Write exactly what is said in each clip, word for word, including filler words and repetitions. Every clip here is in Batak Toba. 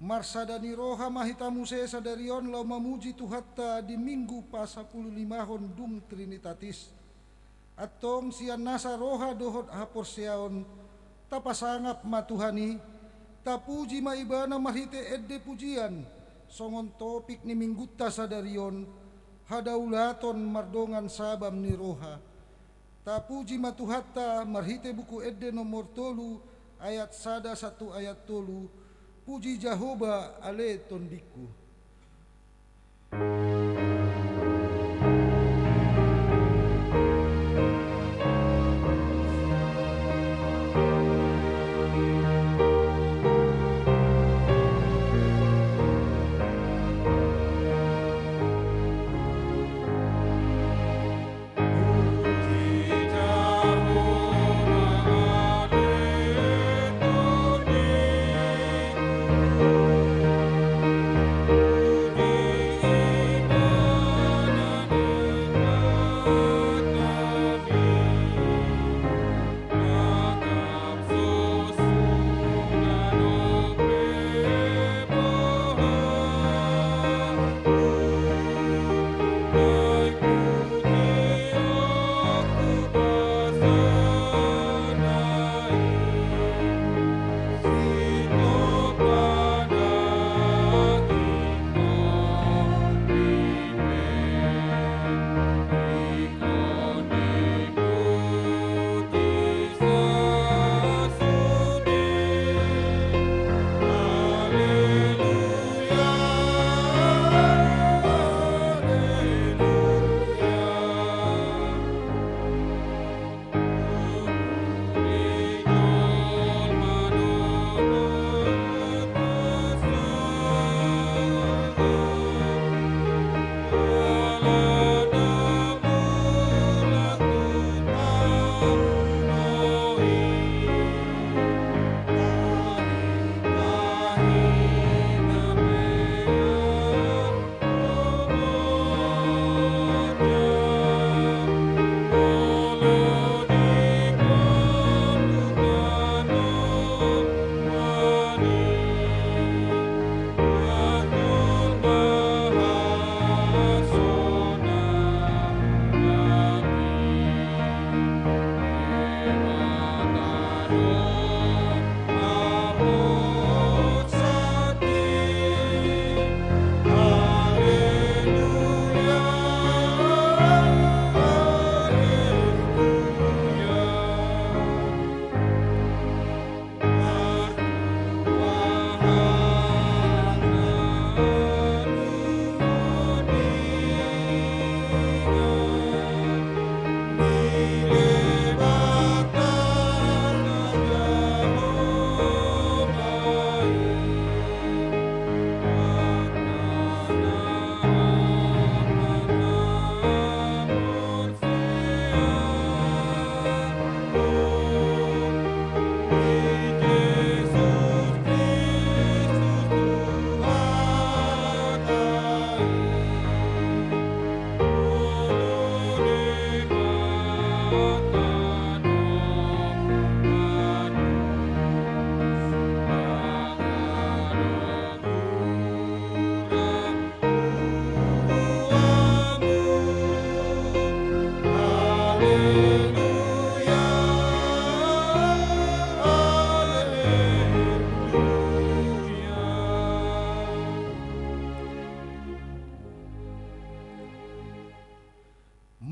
Marsada ni roha ma hita muse sadari on laho mamuji Tuhanta di Minggu pasampululimahon dung Trinitatis. Antong sian nasa roha dohot haporseaon, tapasangap ma Tuhan i, tapuji ma Ibana marhite ende pujian, songon topik ni Minggunta sadari on, hadaulaton mardongan sabam ni roha. Tapuji ma Tuhanta marhite Buku Ende nomor tolu, ayat sada sahat tu ayat tolu. Puji Jahowa, ale tondingku.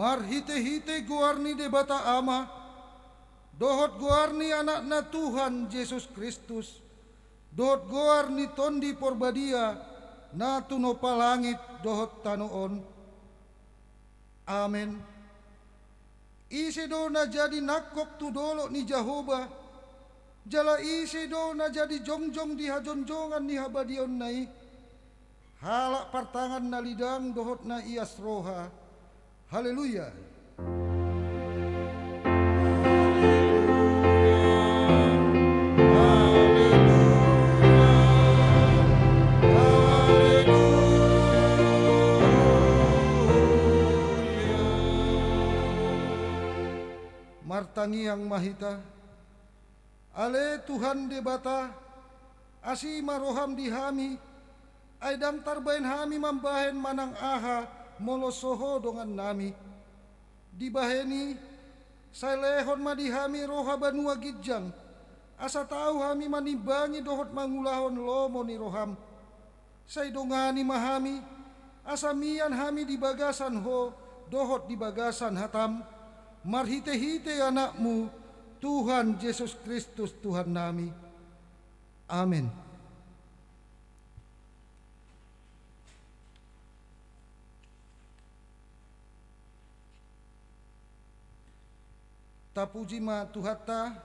Marhitehite goar ni Debata Ama, dohot goar ni Anakna Tuhan Jesus Kristus, dohot goar ni Tondi Porbadia, na tinompa langit dohot tano on. Amen. Ise do na jadi nangkok tu dolok ni Jahowa, jala ise do na jadi jongjong di hajonjongan ni habadiaonna i? Halak partangan na lidang dohot na ias roha. Haleluya. Martangiang ma hita. Ale Tuhan Debata, Asi ma roham di hami, ai ndang tarbahen hami mambahen manang aha molo so Ho dongannami. Dibahen i, sai lehon ma di hami roha banua ginjang, asa tau hami manimbangi dohot mangulahon lomo ni roham. Sai dongani ma hami, asa mian hami di bagasan Ho dohot di bagasan hatam, marhitehite Anakmu, Tuhan Jesus Kristus Tuhannami. Amen. Tapuji ma Tuhanta,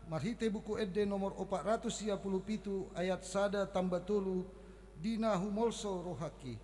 marhite Buku Ende nomor opat ratus sia pulu pitu ayat sada tamba tolu, di na humolso rohangki.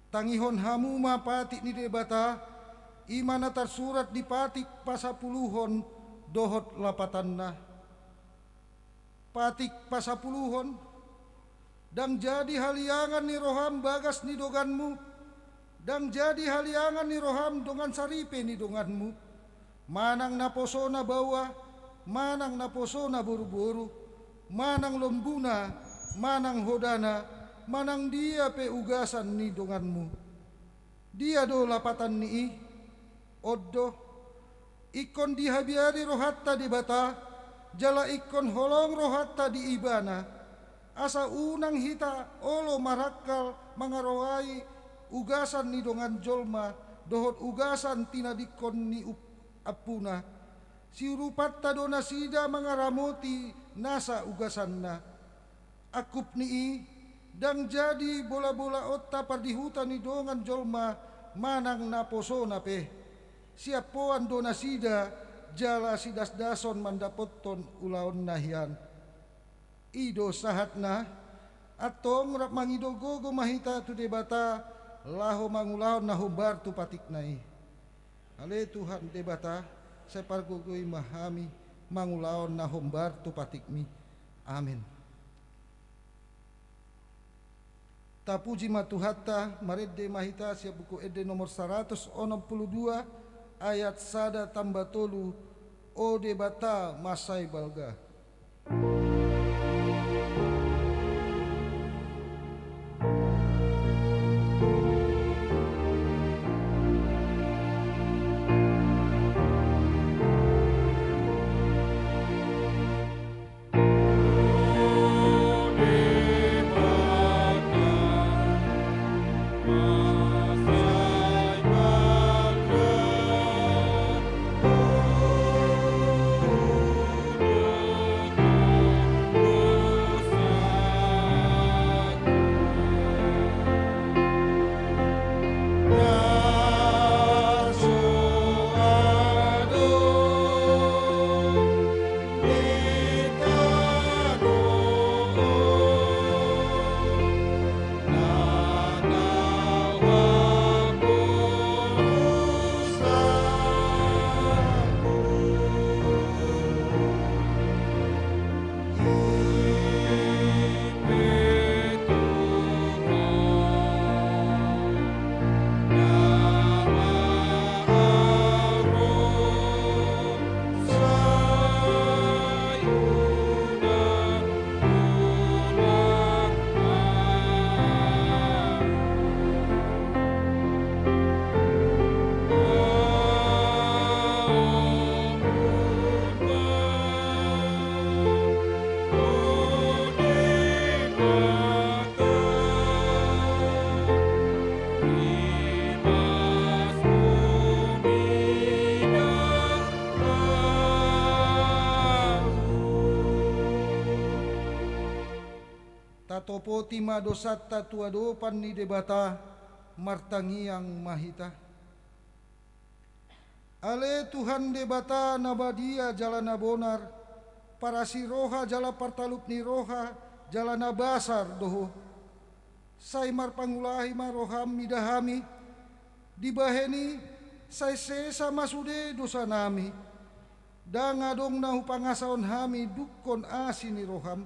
Tangihon hamu ma patik ni Debata, i ma na tarsurat di patik pasapuluhon dohot lapatanna. Patik pasapuluhon. Ndang jadi haliangan ni roham bagas ni donganmu, ndang jadi haliangan ni roham dongan saripe ni donganmu, manang naposona baoa, manang naposona boruboru, manang lombuna, manang hodana, manang dia pe ugasan ni donganmu. Dia do lapatan ni i? On do, ingkon dihabiari rohanta Debata, jala ingkon holong rohanta di Ibana, asa unang hita olo marangkal mangaroai ugasan ni dongan jolma dohot ugasan tinadingkon ni up-, ampuna. Siurupanta do nasida mangaramoti nasa ugasanna. Angkup ni i, ndang jadi bolabolaonta pardihuta ni dongan jolma manang naposona pe. Siampoan do nasida jala sidasdason mandapothon ulaonna hian. I do sahatna. Antong rap mangido gogo ma hita tu Debata laho mangulahon na hombar tu patikna i. Ale Tuhan Debata, sai pargogoi ma hami mangulahon na hombar tu patikmi. Amen. Tapuji ma Tuhanta, marende ma hita sian Buku Ende nomor saratus onom pulu dua, ayat sada tamba tolu, O Debata mansai balga. Tatopoti ma dosanta tu adopan ni Debata, martangiang ma hita. Ale Tuhan Debata na badia jala na bonar, parasi roha jala partalup ni roha, jala na basar do Ho. Sai marpangulahi ma roham mida hami, dibahen i sai sesa ma sude dosanami. Ndang adong na hupangasahon hami dungkon asi ni roham.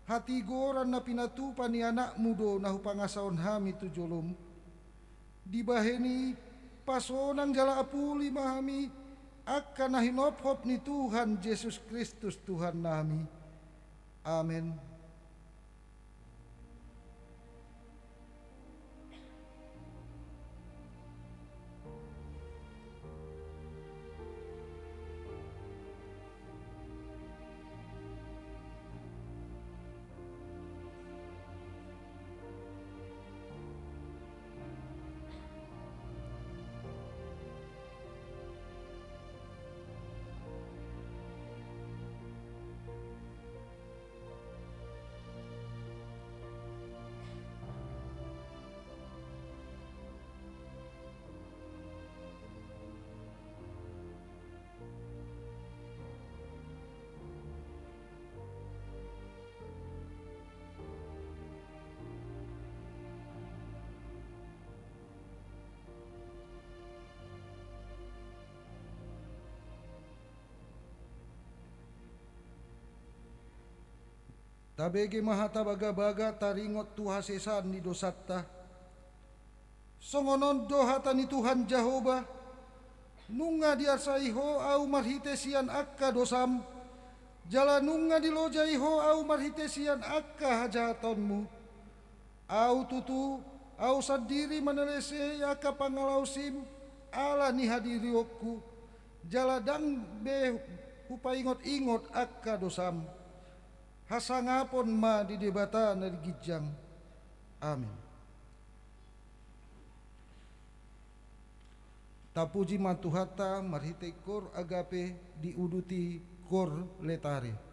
Hatigoran na pinatupa ni Anakmu do na hupangasahon hami tu jolom. Dibahen i, pasonang jala apuli ma hami, angka na hinophop ni Tuhan Jesus Kristus Tuhannami. Amen. Tabege ma hata bagabaga taringot tu hasesaan ni dosanta. Songon on do hata ni Tuhan Jahowa: Nunga diarsai ho ahu marhite sian angka dosam, jala nunga dilojai ho ahu marhite sian angka hajahatonmu. Ahu tutu, ahu sandiri manalesei angka pangalaosim ala ni hadirionku, jala ndang be hupaingot-ingot angka dosam. Hasangapon ma di Debata na ginjang. Amin. Tapuji ma Tuhanta marhite Cor Agape diuduti Cor Laetare.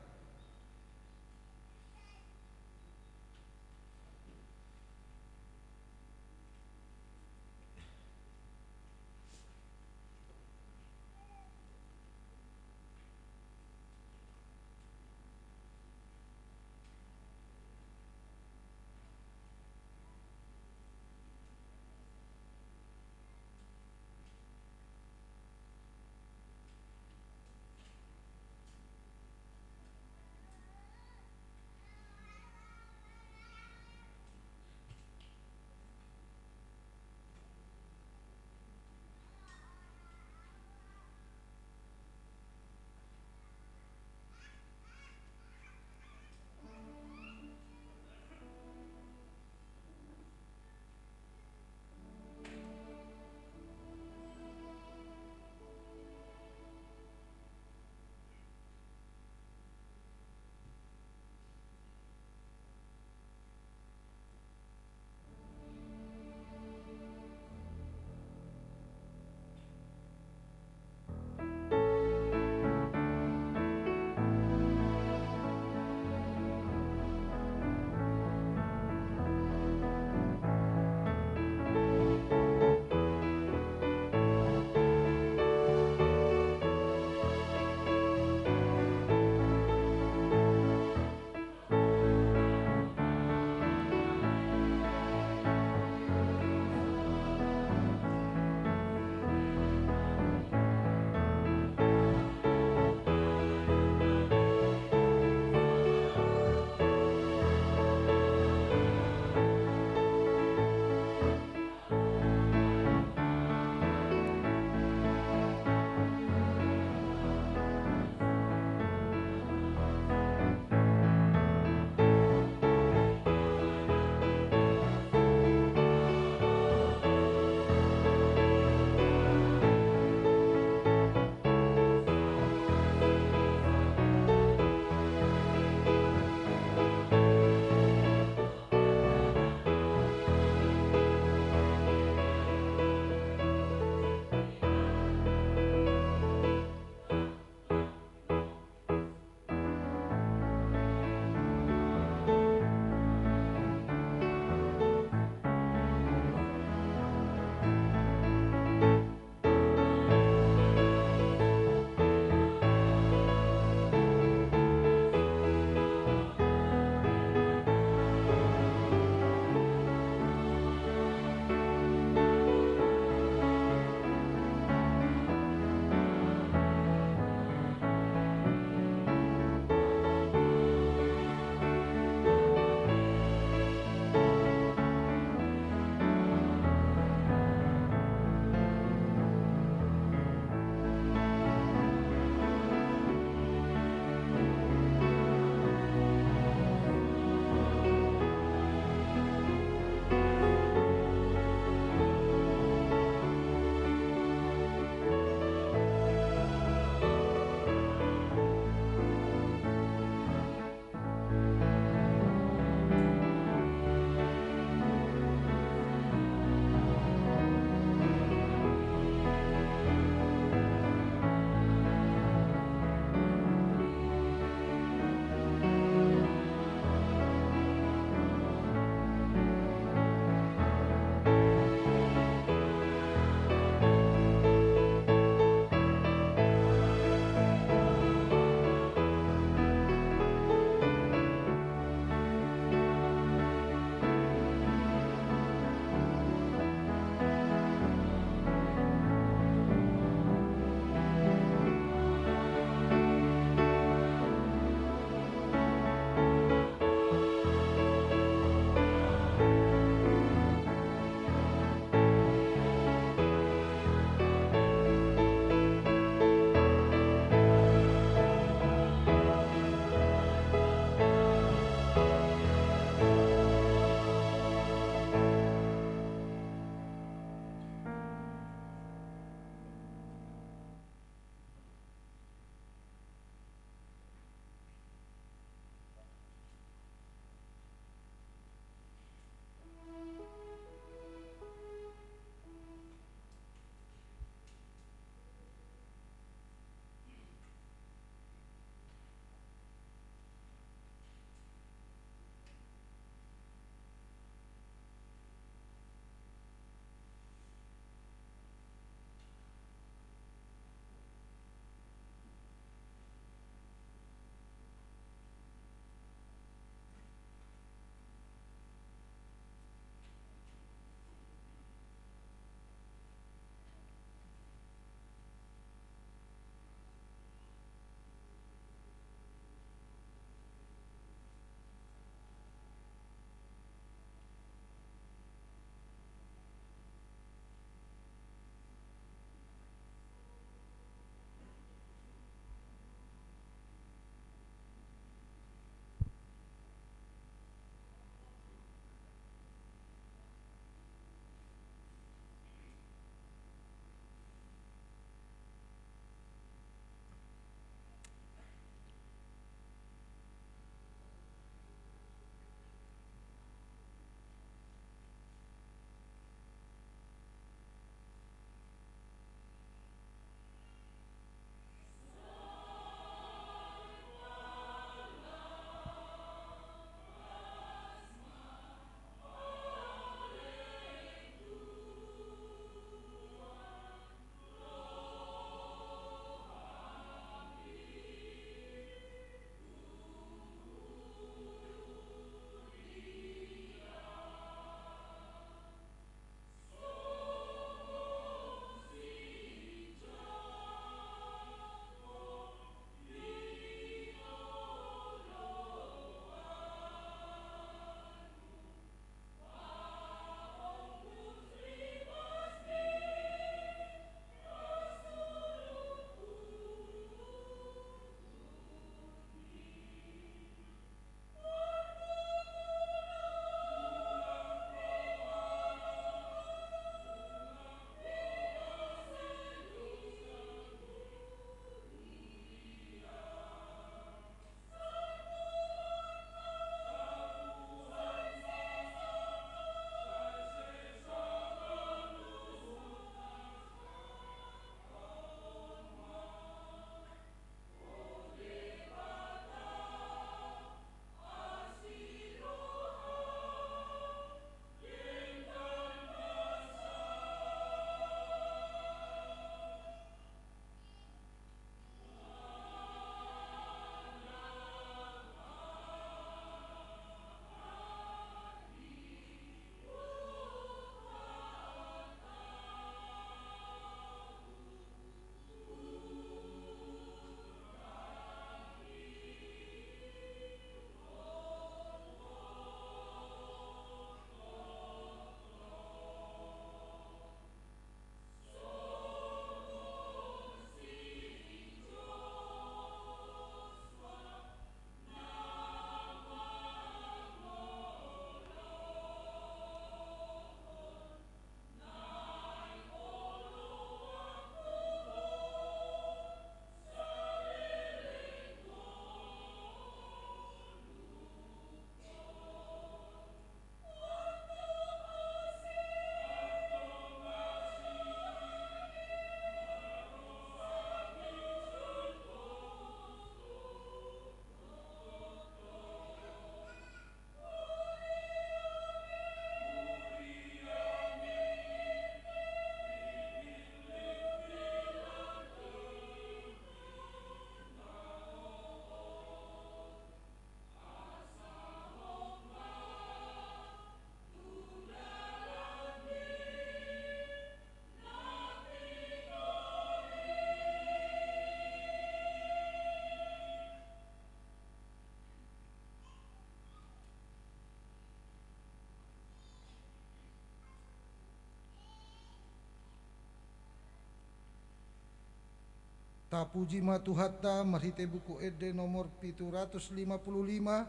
Tapuji ma Tuhanta marhite Buku Ende nomor pitu ratus lima puluh lima,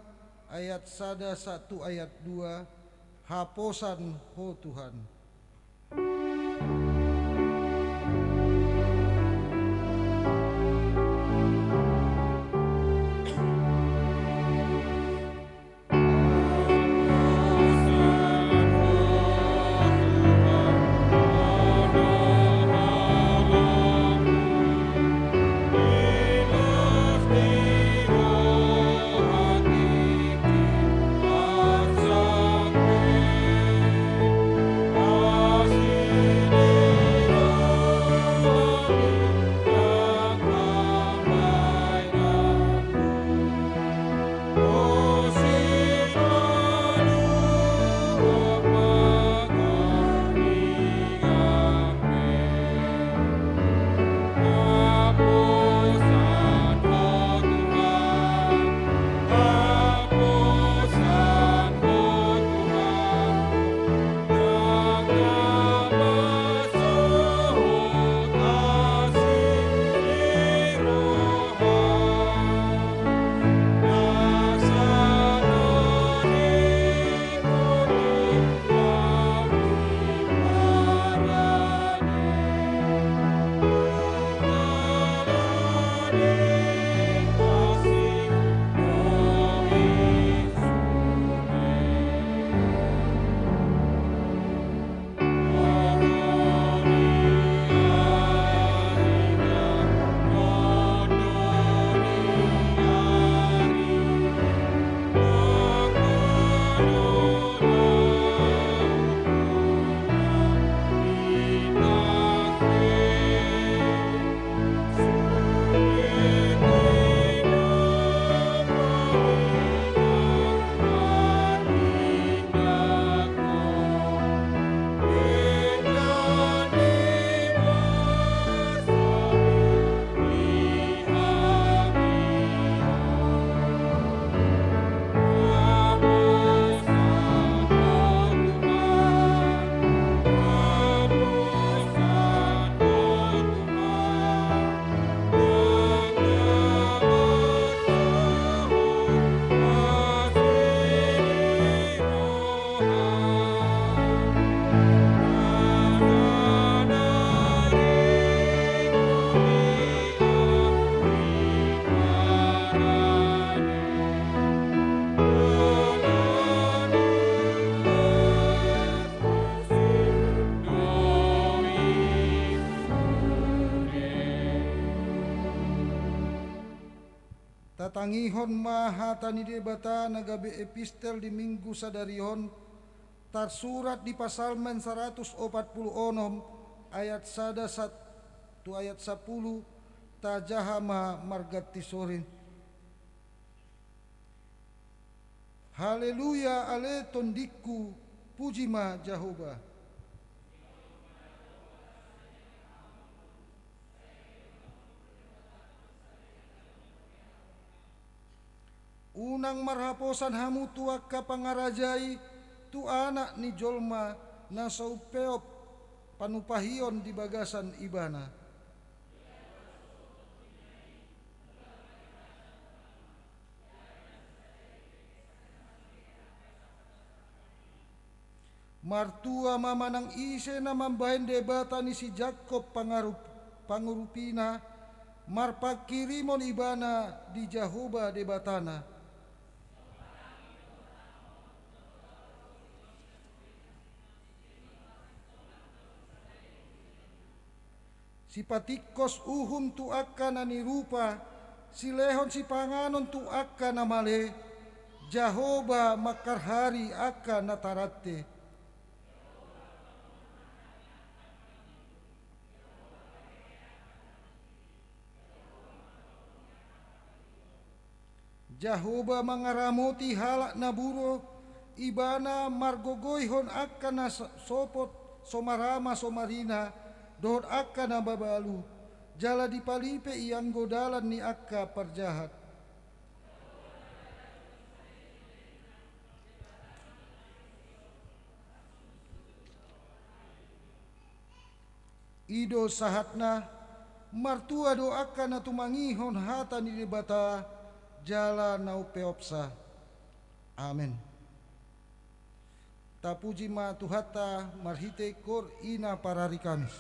ayat sada sahat tu ayat dua. Haposan Ho, Tuhan. Tatangihon ma hata ni Debata na gabe epistel di Minggu sadari on, tarsurat di Psalmen saratus opat pulu onom, ayat sada sahat tu ayat sampulu, tajaha ma marganti sori. Haleluya, ale tondingku, puji ma Jahowa. Unang marhaposan hamu tu angka pangarajai, tu Anak ni jolma, na so umpeop panumpahion di bagasan Ibana. Martua ma manang ise na mambahen Debata ni si Jakkob pangarup-, pangurupina, marpanghirimon ibana di Jahowa Debatana. Sipatingkos uhum tu angka na nirupa, silehon sipanganon tu angka na male, Jahowa mangharhari angka na tarante. Jahowa mangaramoti halak na buro, Ibana margogoihon angka na so-, sopot, so marama, so marina, dohot angka na mabalu, jala dipalipe i anggo dalan ni angka parjahat. I do sahatna. Martua do angka na tumangihon hata ni Debata jala na umpeopsa. Amen. Tapuji ma Tuhanta marhite koor ina parari Kamis.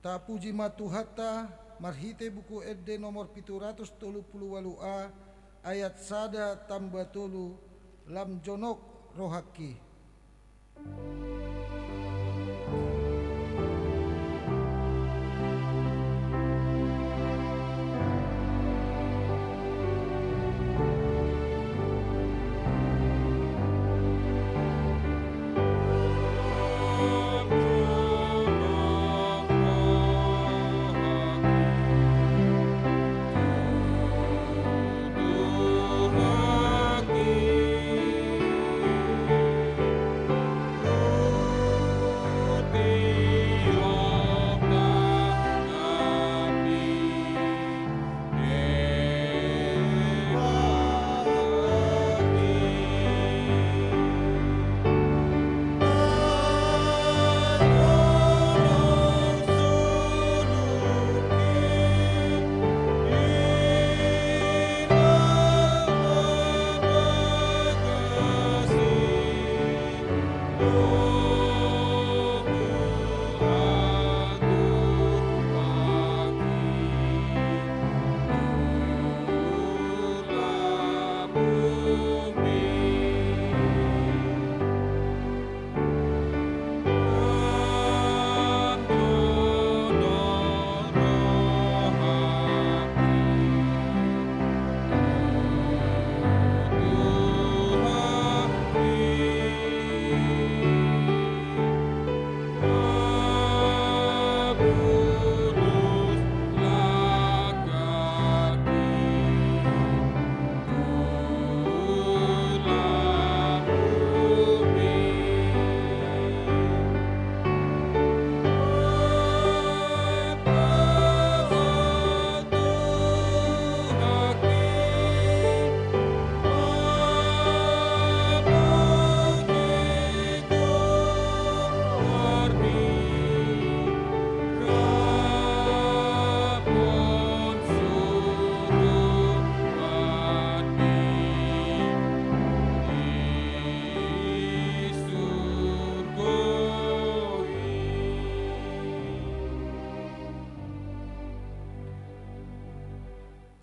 Tapuji ma Tuhanta, marhite Buku Ende nomor pitu ratus tolu pulu ualu a, ayat sada tamba tolu, lam jonok rohangki.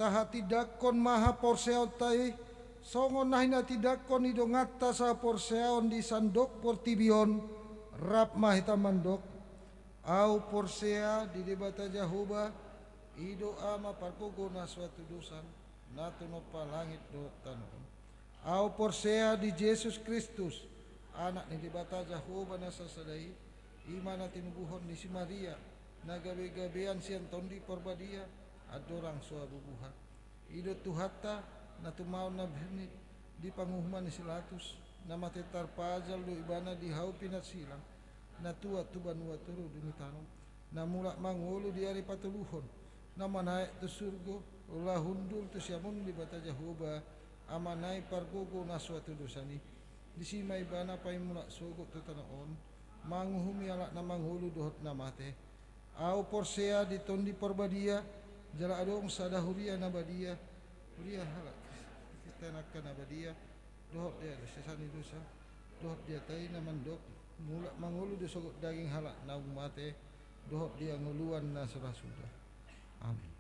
Tahatindangkon ma haporseaonta i, songon na hinatindangkon ni donganta sahaporseaon di sandok portibi on. Rap ma hita mandok: Ahu porsea di Debata Jahowa, i do Ama pargogo na so hatudosan, na tinompa langit dohot tano on. Ahu porsea di Jesus Kristus, Anak ni Debata Jahowa na sasada i, i ma na tinubuhon ni si Maria, na gabegabean sian Tondi Parbadia, andorang so habubuhan. I do Tuhanta, na tumaon na bernit di panguhuman ni si Pilatus, na mate tarpajal do Ibana di hau pinarsilang, na tuat tu banua toru dung i tano, na mulak mangolu di ari patoluhon, na manaek tu surgo, laho hundul tu siamun ni Debata Jahowa, Ama nami pargogo na so hatudosan i. Disi ma Ibana paimulak sogot tu tano on, manguhumi halak na mangolu dohot na mate. Ahu porsea di Tondi Parbadia, jala adong sada huria na badia, huria halak Kristen angka na badia, dohot di hasesaan ni dosa, dohot di hata i na mandok: Mulak mangolu do sogot daging halak naung mate, dohot di hangoluan na so ra suda. Amin.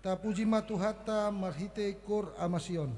Tapuji ma Tuhanta marhite koor Ama Sion.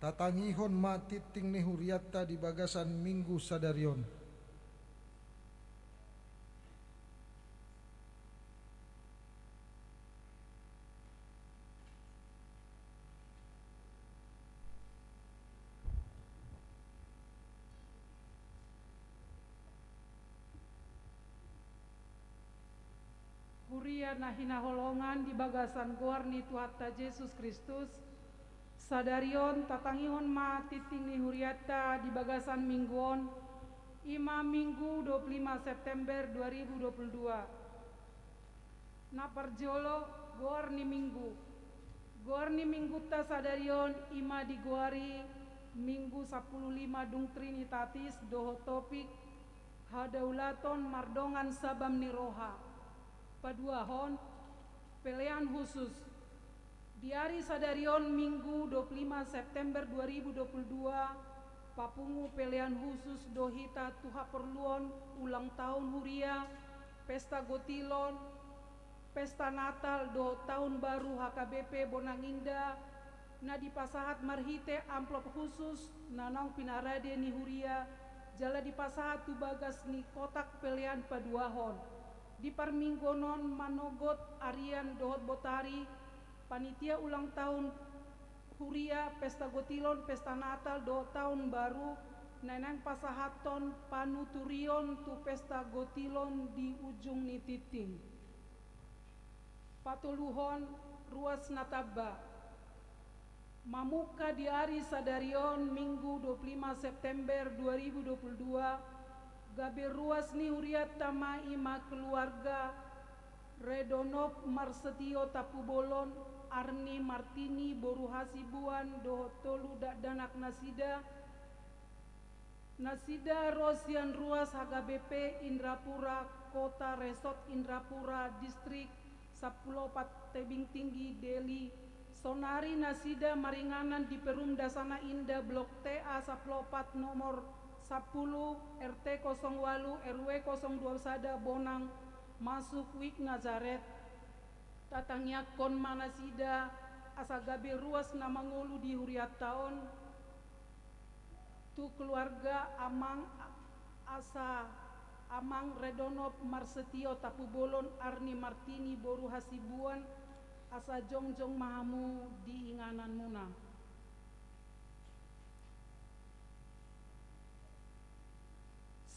Tatangihon ma tingting ni hurianta di bagasan Minggu sadari on. Huria na hinaholongan di bagasan goar ni Tuhanta Jesus Kristus, sadari on tatangihon ma tingting ni hurianta di bagasan Minggu on, i ma Minggu dua puluh lima September dua ribu dua puluh dua. Na parjolo, goar ni Minggu. Goar ni Minggunta sadari on i ma digoari Minggu sampulu lima dung Trinitatis dohot topik Hadaulaton mardongan sabam ni roha. Paduahon, pelean husus. Di ari sadari on Minggu dua puluh lima September dua ribu dua puluh dua, papungu pelean husus do hita tu haporluon ulang taon huria, pesta gotilon, pesta Natal dohot taon baru H K B P Bonang Indah, na dipasahat marhite amplop husus na naung pinarade ni huria, jala dipasahat tu bagas ni kotak pelean paduahon. Di parmingguon on manogot arian dohot botari, panitia ulang taon huria, pesta gotilon, pesta Natal dohot taon baru, na naeng pasahathon panuturion tu pesta gotilon di ujung ni tingting. Patoluhon, ruas na tamba. Mamungka di ari sadari on Minggu dua puluh lima September dua ribu dua puluh dua, gabe ruas ni hurianta ma i ma keluarga Redonop Marsetio Tampubolon, Arni Martini boru Hasibuan dohot tolu dakdanak nasida, nasida ro sian ruas H K B P Indrapura, Kota Resort Indrapura, Distrik Sampulu Opat Tebing Tinggi, Deli. Saonari nasida maringanan di Perum Dasana Indah, Blok T A sampulu opat, nomor sampulu, R T kosong ualu, R W kosong dua sada, Bonang, masuk Wik Nazaret. Tatangiangkon ma nasida asa gabe ruas na mangolu di hurianta on, tu keluarga amang, asa amang Redonop Marsetio Tampubolon, Arni Martini boru Hasibuan, asa jongjong ma hamu di ingananmuna.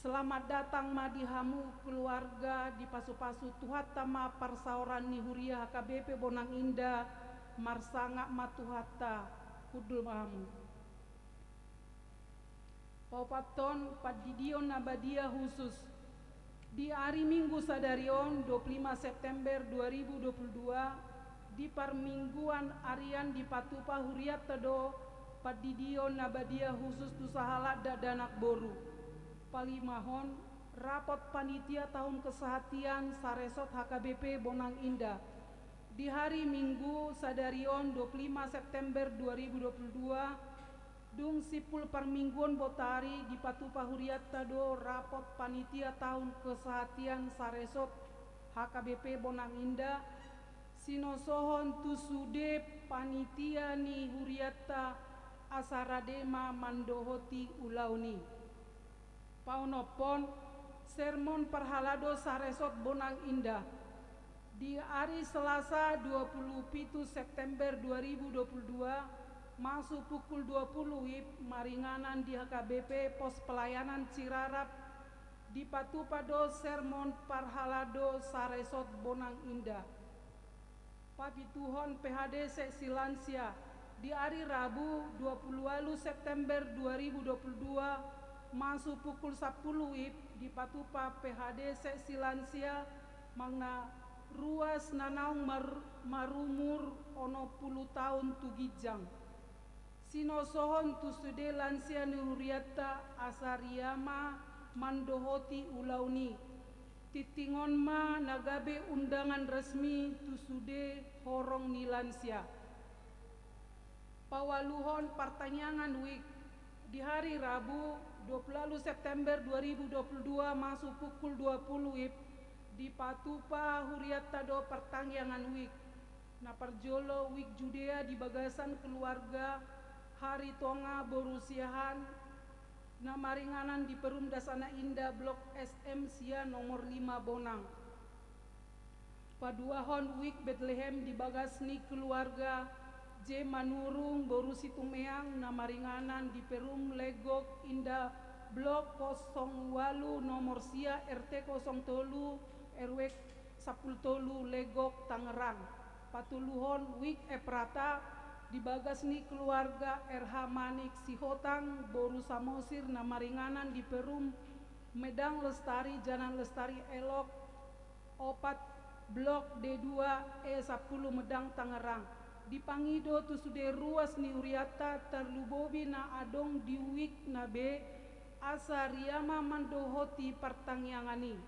Selamat datang ma di hamu keluarga, dipasupasu Tuhanta ma parsaoran ni huria H K B P Bonang Indah, marsangap ma Tuhanta, hundul ma hamu. Paopathon, pandidion na badia husus. Di ari Minggu sadari on, dua puluh lima September dua ribu dua puluh dua, di parmingguan arian dipatupa hurianta do pandidion na badia husus tu sahalak dakdanak boru. Palimahon, rapot panitia taon kesehatian saresort H K B P Bonang Indah. Di hari Minggu sadari on, dua puluh lima September dua ribu dua puluh dua, dung simpul parmingguon botari, dipatupa hurianta do rapot panitia taon kesehatian saresort H K B P Bonang Indah, sinosohon tu sude panitia ni hurianta asa rade ma mandohoti ulaon i. Paonomhon, sermon parhalado saresort Bonang Indah. Di ari Selasa dua puluh pitu September dua ribu dua puluh dua, masu pukul dua puluh wib, maringanan di H K B P Pos Pelayanan Cirarap, dipatupa do sermon parhalado saresort Bonang Indah. Papituhon, P H D seksi lansia. Di ari Rabu dua puluh ualu September dua ribu dua puluh dua, masu pukul sampulu wib, dipatupa P H D seksi lansia, manang na ruas na naung mar-, marumur onom pulu taon tu ginjang. Sinosohon tu sude lansia ni hurianta asa ria ma mandohoti ulaon i. Tingting on ma na gabe undangan resmi tu sude horong ni lansia. Paualuhon, partangiangan wik. Di hari Rabu dua puluh ualu September dua ribu dua puluh dua, masu pukul dua puluh wib, dipatupa hurianta do partangiangan wik. Na parjolo, wik Judea di bagasan keluarga Haritonga boru Siahaan na maringanan di Perum Dasana Indah Blok S M sia nomor lima Bonang. Paduahon wijk Betlehem di bagas ni keluarga J Manurung boru Situmeang na maringanan di Perum Legok Indah Blok kosong walu nomor sia R T kosong tolu R W sampulu tolu Legok Tangerang. Patoluhon wijk Eprata di bagas ni keluarga R H Manik Sihotang boru Samosir na maringanan di Perum Medang Lestari Jalan Lestari Elok opat Blok D dua E sampulu Medang Tangerang. Dipangido tu sude ruas ni hurianta tarlumobi na adong di wijk na be asa riama mandohoti partangiangan i.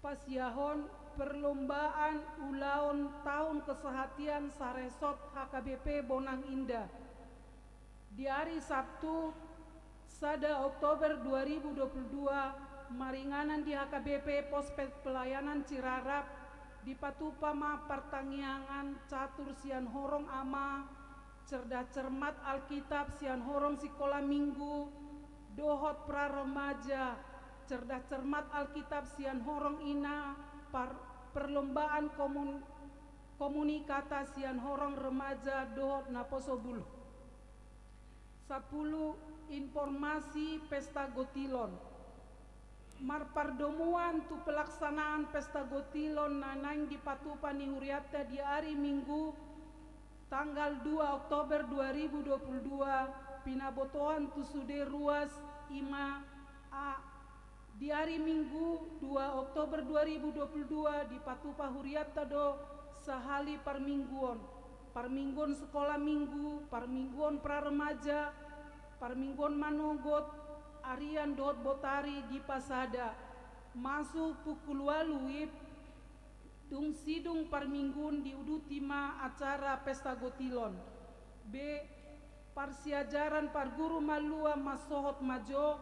Pasiahon perlombaan ulaon tahun kesehatan saresort H K B P Bonang Indah. Di ari Sabtu, sada Oktober dua ribu dua puluh dua, maringanan di H K B P Pospet Pelayanan Cirarap, dipatupa ma partangiangan catur sian horong ama, cerdas cermat Alkitab sian horong sikola minggu, dohot pra remaja, cerdas cermat Alkitab sian horong ina, par-, perlombaan komun-, komunikata sian horong remaja dohot naposo bulung. Sampulu, informasi pesta gotilon. Marpardomuan tu pelaksanaan pesta gotilon na naeng dipatupa ni hurianta di ari Minggu tanggal dua Oktober dua ribu dua puluh dua, pinabotoan tu sude ruas i ma a, di ari Minggu dua Oktober dua ribu dua puluh dua dipatupa hurianta do sahali parmingguon, parmingguon sekolah minggu, parmingguon pra remaja, parmingguon manogot, arian dohot botari dipasada. Masuk pukul walu wib, dung sidung parmingguon diuduti ma acara pesta gotilon. B, parsiajaran parguru malua mansohot majo,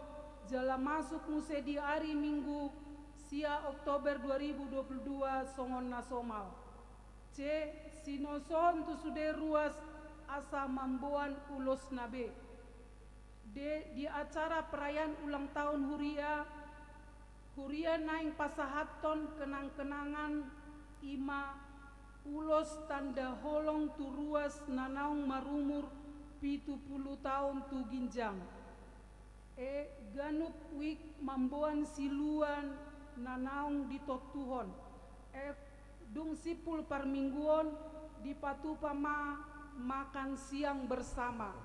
jala masuk muse di ari Minggu sia Oktober dua ribu dua puluh dua songon na somal. C, sinosohon tu sude ruas asa mamboan ulosna be. D, di acara perayaan ulang tahun huria, huria naeng pasahathon kenang-kenangan i ma ulos tanda holong tu ruas na naung marumur pitu pulu taon tu ginjang. E, ganup wijk mamboan siluan na naung ditontuhon. F, dung simpul parmingguon dipatupa ma makan siang bersama.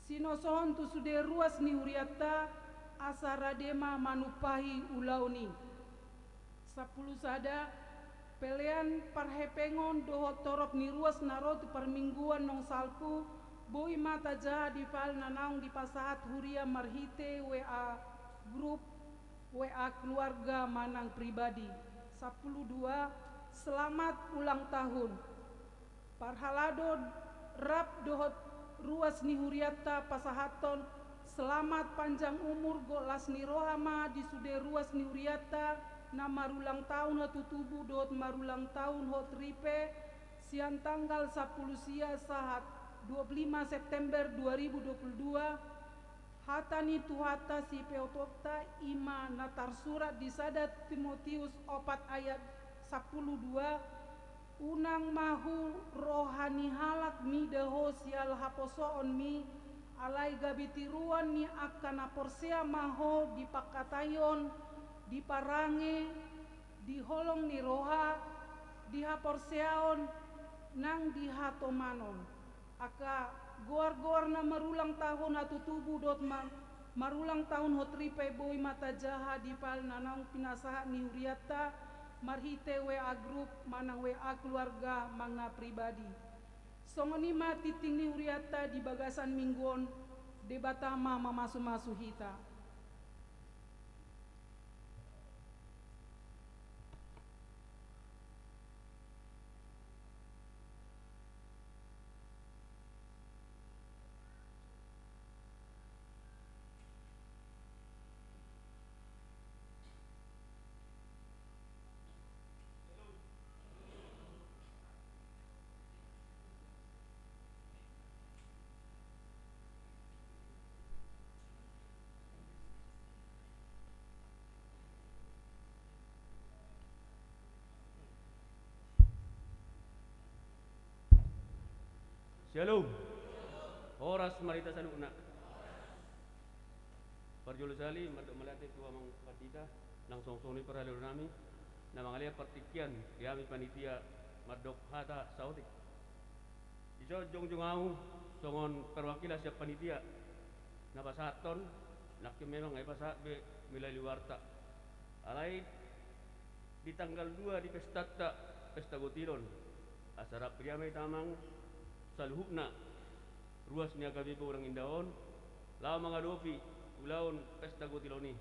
Sinosohon tu sude ruas ni hurianta asa rade ma manumpahi ulaon i. Sampulu sada, pelean parhepengon dohot torop ni ruas na ro tu parmingguon naung salpu, boi ma tajaha di file na naung dipasahat huria marhite W A grup, W A keluarga manang pribadi. Sampulu dua, selamat ulang tahun. Parhalado rap dohot ruas ni hurianta pasahathon selamat panjang umur dohot las ni roha ma di sude ruas ni hurianta na marulang tahun hatutubu dohot marulang tahun hot ripe sian tanggal sampulu sia sahat dua pulu lima September dua ribu dua pulu dua. Hata ni Tuhanta sipeopotta i ma na tarsurat di sada Timotius opat ayat sampulu dua, unang ma hu roha ni halak mida ho siala haposoonmi, alai gabe tiruan ni angka na porsea ma ho di pangkataion, di parange, di holong ni roha, di haporseaon, nang di hatomanon. Angka goar-goar na marulang tahun hatutubu dohot ma-, marulang tahun hot ripe boi ma tajaha di file na naung pinasahat ni hurianta marhite W A grup manang W A keluarga manang pribadi. Songon i ma tingting ni hurianta di bagasan minggu on, Debata ma mamasu-masu hita. Shalom. Horas ma di hita saluhutna. Parjolo sahali mandok mauliate tu amang pandita, nang songon i parhalado nami, na mangalean partingkian di hami panitia mandok hata saotik. Dison jongjong ahu songon perwakilan sian panitia na pasahathon, nangkin memang ai pasahat be melalui warta. Alai di tanggal dua di pestanta, pesta gotilon, asa rap ria ma hita amang saluhutna ruas ni H K B P Bonang Indah on, laho mangadopi ulaon pesta gotilon i.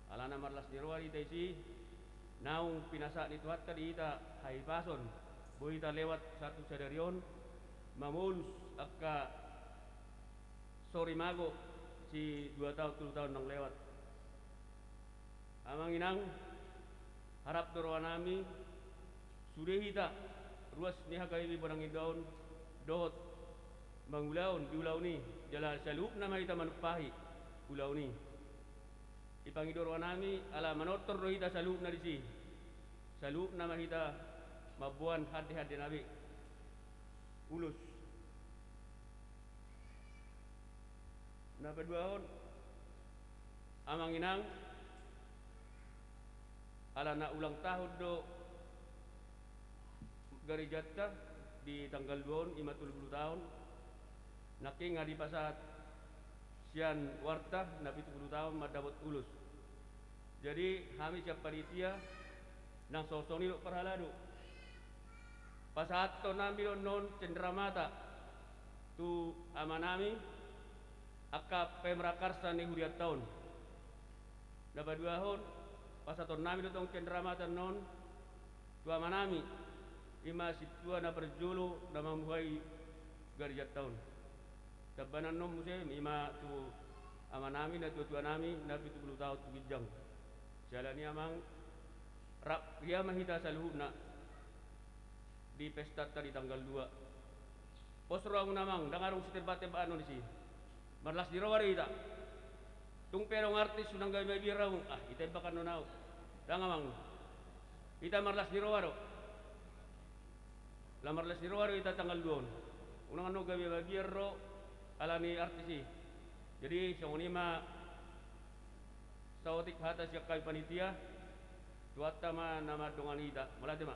Alana marlas ni roha do hita disi, naung pinasahat ni Tuhanta di hita hahipason, boi hita lewat sahat tu sadari on, mamolus angka sorimago si dua taon tolu taon naung lewat. Amang inang, harap do roha nami, sude hita ruas ni H K B P Bonang Indah on dohot mangulahon di ulaon i, jala saluhutna ma hita manumpahi ulaon i. Dipangido roha nami, ala manortor do hita saluhutna disi. Saluhutna ma hita mamboan hande-hande na be. Ulos. Na paduahon, amang inang, ala na ulang tahun do garejanta di tanggal dua on, i ma tolu pulu taon, nangkin nga dipasahat sian warta na pitu pulu taon mandapot ulos. Jadi hami sian panitia nang songon i do parhalado, pasahathon nami do annon cenderamata tu amanami angka pemrakarsa ni hurianta on. Na paduahon, pasahathon nami do tong cenderamata annon tu amanami, i ma sintua na parjolo na mamuhai garejanta on. Tamba annon muse i ma tu amanami, na tuatua nami na pitu pulu taon tu ginjang. Siala ni i amang, rap ria ma hita saluhutna di pestanta di tanggal dua. Pos rohamuna amang, ndang adong sitembak-tembakan on disi. Marlas ni roha do hita. Tung pe adong artis, unang gabe mabiar hamu, ah, itembak annon ahu. Ndang amang. Hita marlas ni roha do. Ala marlas ni roha do hita tanggal dua on. Unang annon gabe mabiar ro ala ni artis i. Jadi songon i ma saotik hata sian hami panitia, Tuhanta ma na mandongani hita. Mauliate ma.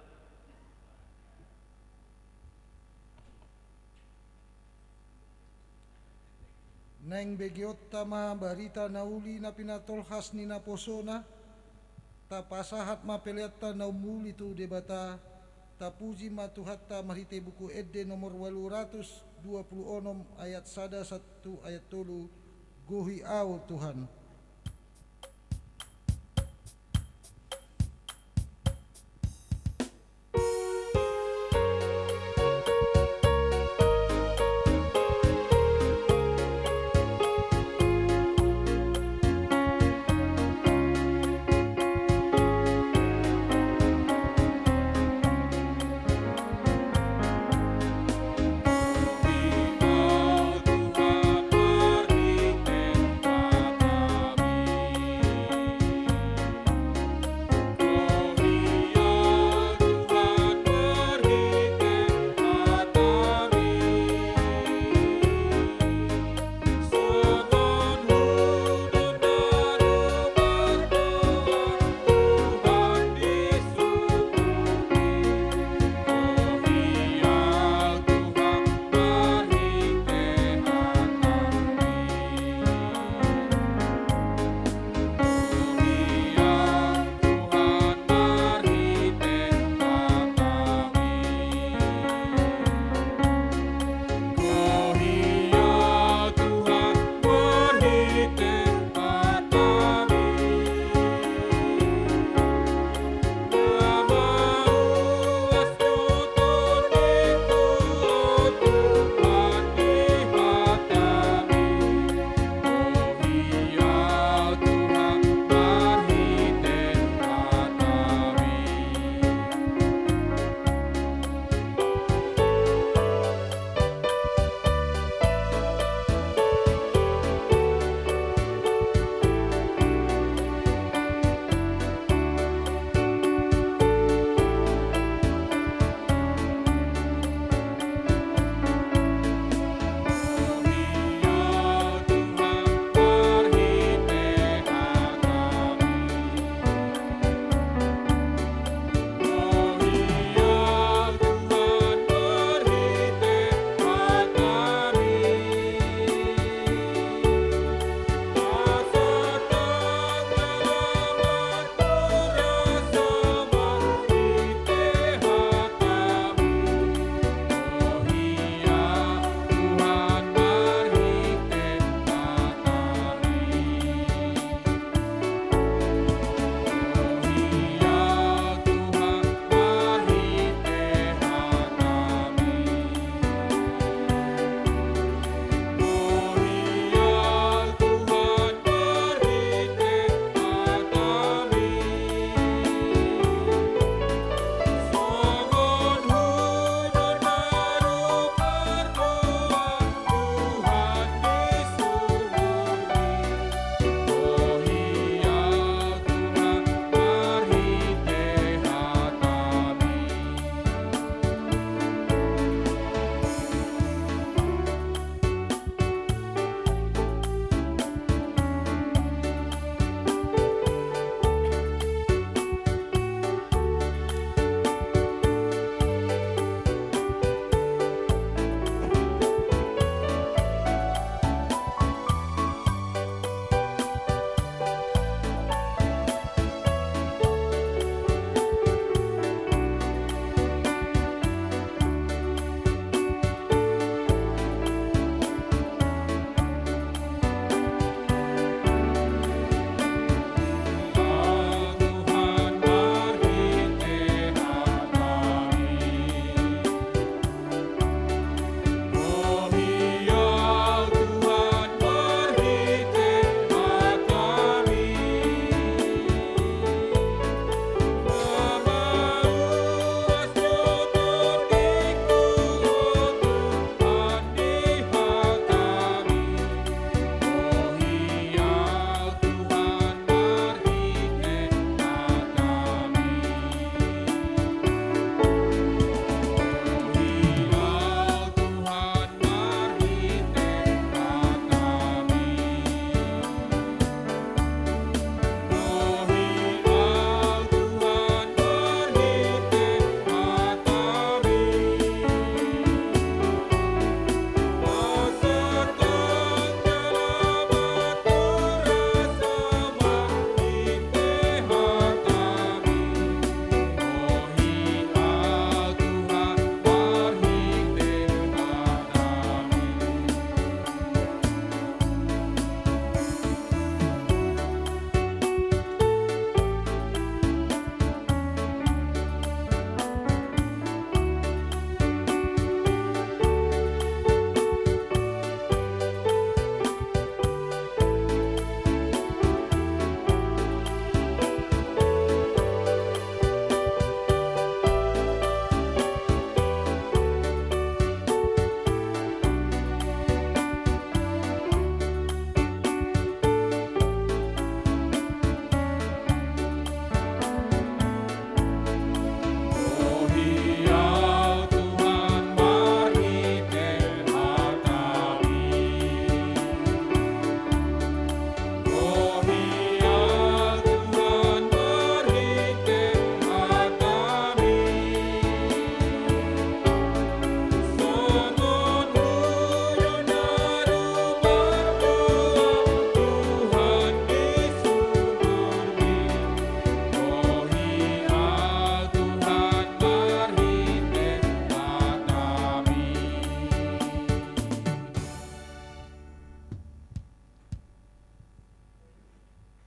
Naeng begeonta ma barita na uli na pinatolhas ni naposona, tapasahat ma peleanta na umuli tu Debata, tapuji ma Tuhanta marhite Buku Ende nomor ualu ratus dua pulu onom ayat sada sahat tu ayat tolu, Gohi Ahu Tuhan.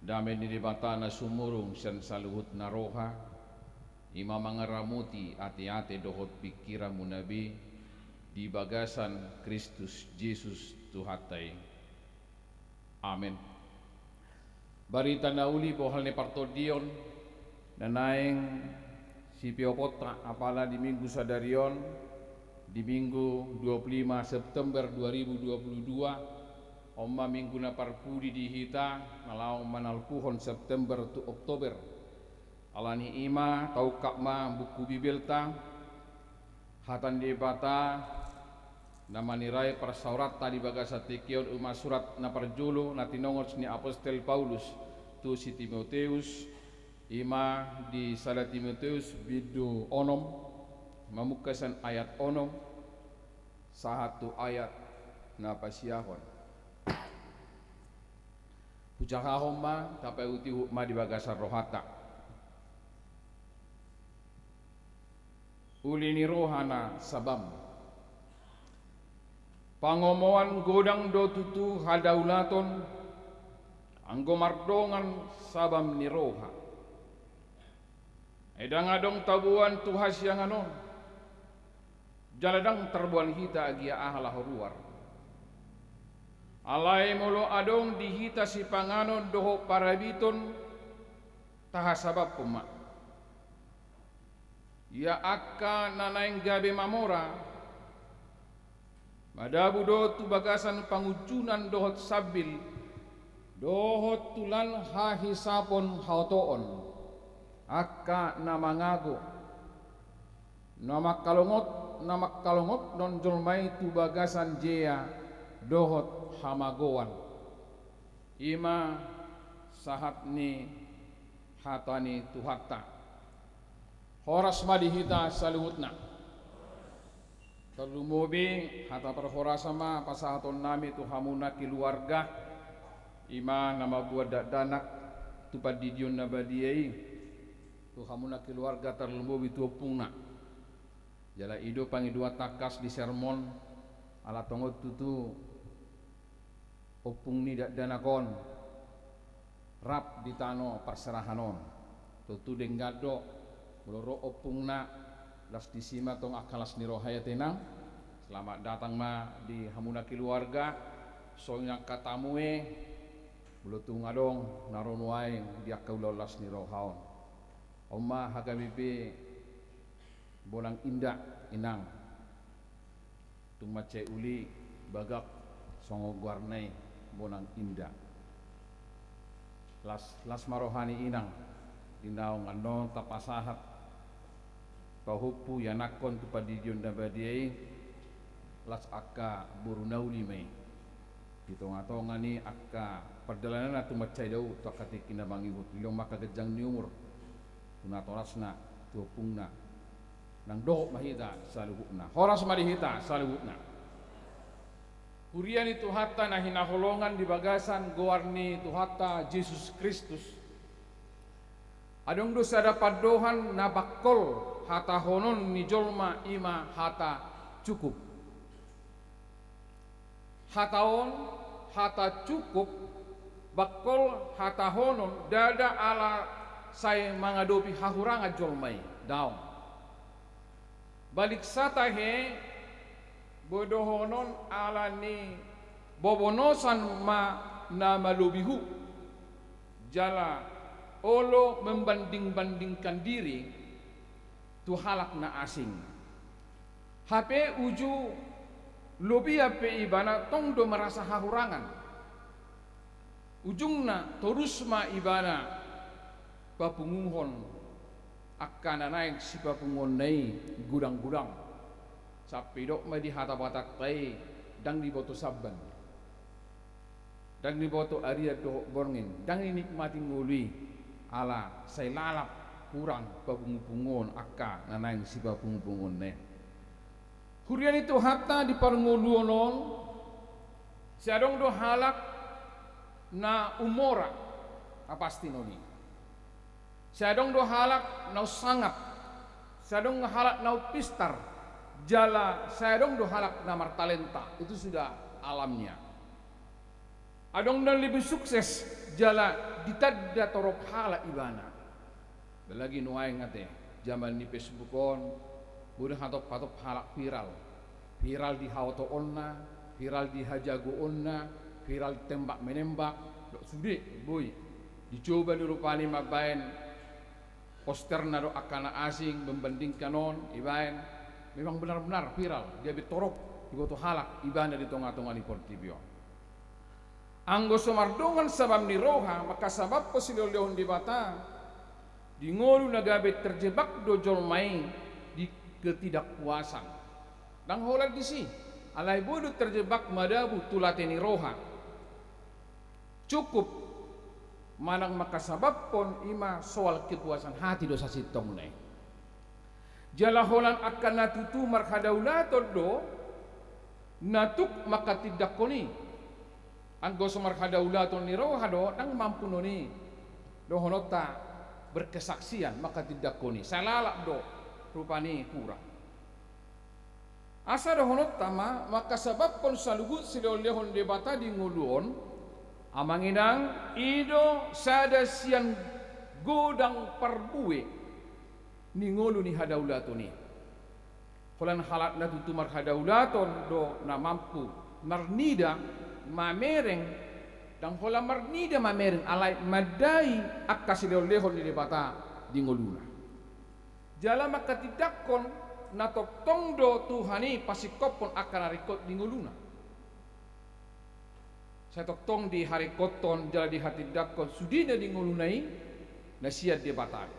Dame ni Debata na sumurung sian saluhut na roha, i ma mangaramoti ateate dohot pingkiranmuna be di bagasan Kristus Jesus Tuhanta i. Amen. Barita na uli, bohal ni partondion na naeng sipioponta apala di Minggu sadari on, di Minggu dua puluh lima September dua ribu dua puluh dua, on ma Minggu na parpudi di hita na laho manalpuhon September tu Oktober. Alani i ma taungkap ma buku Bibelta, hata ni Debata, na manirai parsaoranta di bagasan tingki on, i ma surat na parjolo na tinongos ni apostel Paulus tu si Timoteus, i ma di sada Timoteus bindu onom, mamungka sian ayat onom sahat tu ayat na pasiahon. Hujahahon ma, tapaihutihut ma di bagasan rohanta. Uli ni roha na sabam. Pangomoan godang do tutu hadaulaton, anggo mardongan sabam ni roha. Ai ndang adong taboan tu hasiangan on, jala ndang tarboan hita agia aha laho ruar. Alai molo adong di hita sipanganon dohot parabiton, tahasabamhon ma. Ia angka na naeng gabe mamora, madabu do tu bagasan pangunjunan dohot sambil, dohot tu lan hahisapon haotoon, angka na mangago, na mangkalongot, na mangkalongothon jolma i tu bagasan jea dohot hamagoan. I ma sahat ni hata ni Tuhanta. Horas ma di hita saluhutna. Tarlumobi hata parhorasan ma pasahatonnami tu hamuna keluarga, i ma na mamboan dakdanak tu pandidion na badia i, tu hamuna keluarga, tarlumobi tu ompungna. Jala i do pangidoan tangkas di sermon, ala tongon tutu ompung ni dakdanak on rap di tano parserahan on. Tontu denggan do molo ro ompungna, las disi ma tong angka las ni roha i, ate, inang. Selamat datang ma di hamuna keluarga, songon i angka tamu i, molo tung adong na ro nuaeng di angka ulaon las ni roha on. On ma H K B P Bonang Indah, inang. Tung mansai uli bagak songon goarna i, Bonang Indah. Las, las ma roha ni inang, di naung annon tapasahat pahompu ianakhon tu pandidion na badia i, las angka boru na uli ma i. Di tongatonga ni angka pardalananna tung mansai dao tu angka tingki na mangihut, dilehon ma angka ganjang ni umur tu natorasna, tu ompungna. Nang dohot ma hita saluhutna. Horas ma di hita saluhutna. Huria ni Tuhanta na hinaholongan di bagasan goar ni Tuhanta Jesus Kristus. Adong do sada pandohan na bangkol hatahonon ni jolma, i ma hata cukup. Hata on, hata cukup, bangkol hatahonon ndada ala sai mangadopi hahurangan jolma i, daong. Balik sa tahe, boi dohonon ala ni bobonosan ma na malobi hu, jala olo membanding-bandingkan diri tu halak na asing. Hape uju lobian pe ibana tong do merasa hahurangan. Ujungna torus ma ibana papunguhon angka na naeng sipapunguonna i godang-godang. Sampe didok ma di hata Batanta i, ndang diboto samban, ndang diboto arian dohot borngin, ndang dinikmati ngolu i, ala sai lalap hurang papungupunguon angka na naeng sipapungupunguonna i. Huria ni Tuhanta, di parngoluon on, sai adong do halak na umora, na pasti non i. Sai adong do halak na unsangap, sai adong halak na umpistar, jala sai adong do halak na martalenta, itu sudah alamnya. Adong na lebih sukses, jala ditanda torop halak ibana. Apalagi nuaeng ate, jaman ni Facebook on, boi do hatop-hatop halak viral. Viral di haotoonna, viral di hajagoonna, viral tembak menembak, dohot sude, boi. Dicoba do rupani mambaen posterna dohot angka na asing, membandingkan on, ibaen. Memang benar-benar viral, gabe torop diboto halak ibana di tonga-tonga ni portibi on. Anggo so mardongan sabam ni roha, mangkasabamhon silehon-lehon Debata, di ngolu na gabe terjebak do jolma i di ketidakpuasan. Ndang holan disi, alai boi do terjebak madabu tu late ni roha. Cukup manang mangkasabamhon i ma soal kepuasan hati do sasintongna i. Jala holan angka na tutu marhadaulaton do na tuk mangkatindangkon i. Anggo so marhadaulaton ni roha do, ndang mampu non i dohononta berkesaksian mangkatindangkon i. Sai lalap do rupani kurang. Asa dohononta ma, mangkasabamhon saluhut silehon-lehon Debata di ngolu on, amang inang, i do sada sian godang parbue ni ngolu ni hadaulaton i. Holan halak na tutu marhadaulaton do na mampu marnida mamereng, ndang holan marnida mamereng, alai mandai angka silehon-lehon ni Debata di ngoluna. Jala mangkatindangkon na tongtong do Tuhan i pasingkophon angka na ringkot di ngoluna. Sai tongtong diharingkothon jala dihatindangkon sudena di ngoluna i na sian Debata do.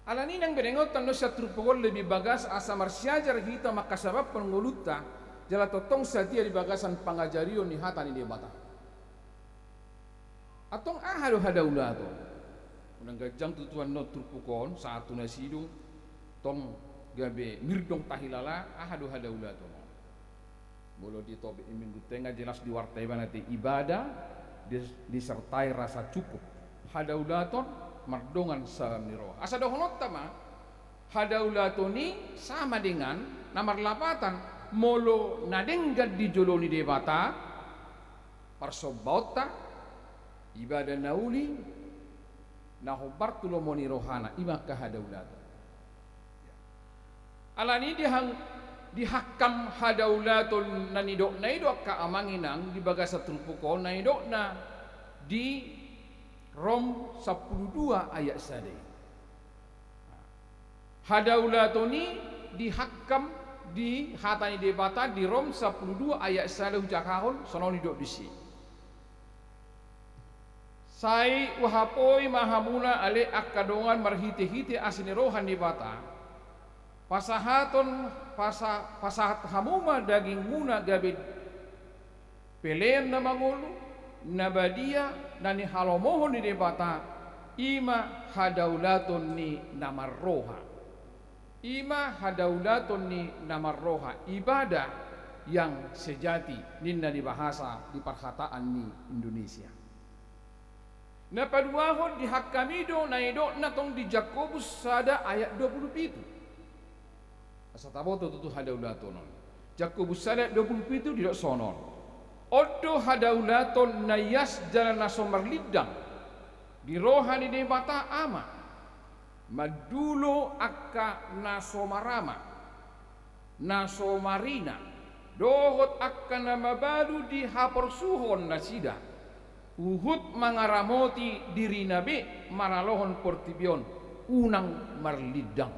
Alani i nang berengonta annon sian turpuk on, lebih bagas asa marsiajar hita mangkasabamhon ngolunta jala tongtong satia di bagasan pangajarion ni hata ni Debata. Antong aha do hadaulaton? Unang ganjang tutu annon turpuk on sahat tu na sidung, tong gabe mirdong tahilala aha do hadaulaton on. Molo di topik ni Minggu Tengah jelas di warta ibana ate ibadah dis-, disertai rasa cukup. Hadaulaton mardongan sabam ni roha. Asa dohononta ma, hadaulaton i sama dengan na marlapatan molo na denggan di jolo ni Debata, parsombaonta, ibada na uli, na hombar tu lomo ni rohana, i ma angka hadaulaton. Alani i dihang-, dihangkam hadaulaton na nidokna i do angka amang inang di bagasan turpuk on, na nidokna di Rom sampulu dua ayat sada i. Hadaulaton i dihangkam di hata ni Debata di Rom sampulu dua ayat sada, hujahahon songon on didok disi. Sai huhapoi ma hamuna ale angka dongan marhitehite asi ni roha ni Debata, pasahaton, pasa-, pasahat hamu ma dagingmuna gabe pelean na mangolu, na badia, na nihalomohon ni Debata, i ma hadaulaton ni na marroha. I ma hadaulaton ni na marroha, ibadah yang sejati, ninna di bahasa di parhataan ni Indonesia. Na paduahon, dihangkam i do na nidokna tong di Jakobus sada ayat dua pulu pitu. Asa taboto tutu hadaulaton on. Jakobus sada ayat dua pulu pitu didok songon on. On do hadaulaton na ias jala na so marlindang di roha ni Debata Ama, mandulo angka na so marama, na so marina, dohot angka na mabalu di haporsuhon nasida, huhut mangaramoti dirina be maralohon portibi on, unang marlindang.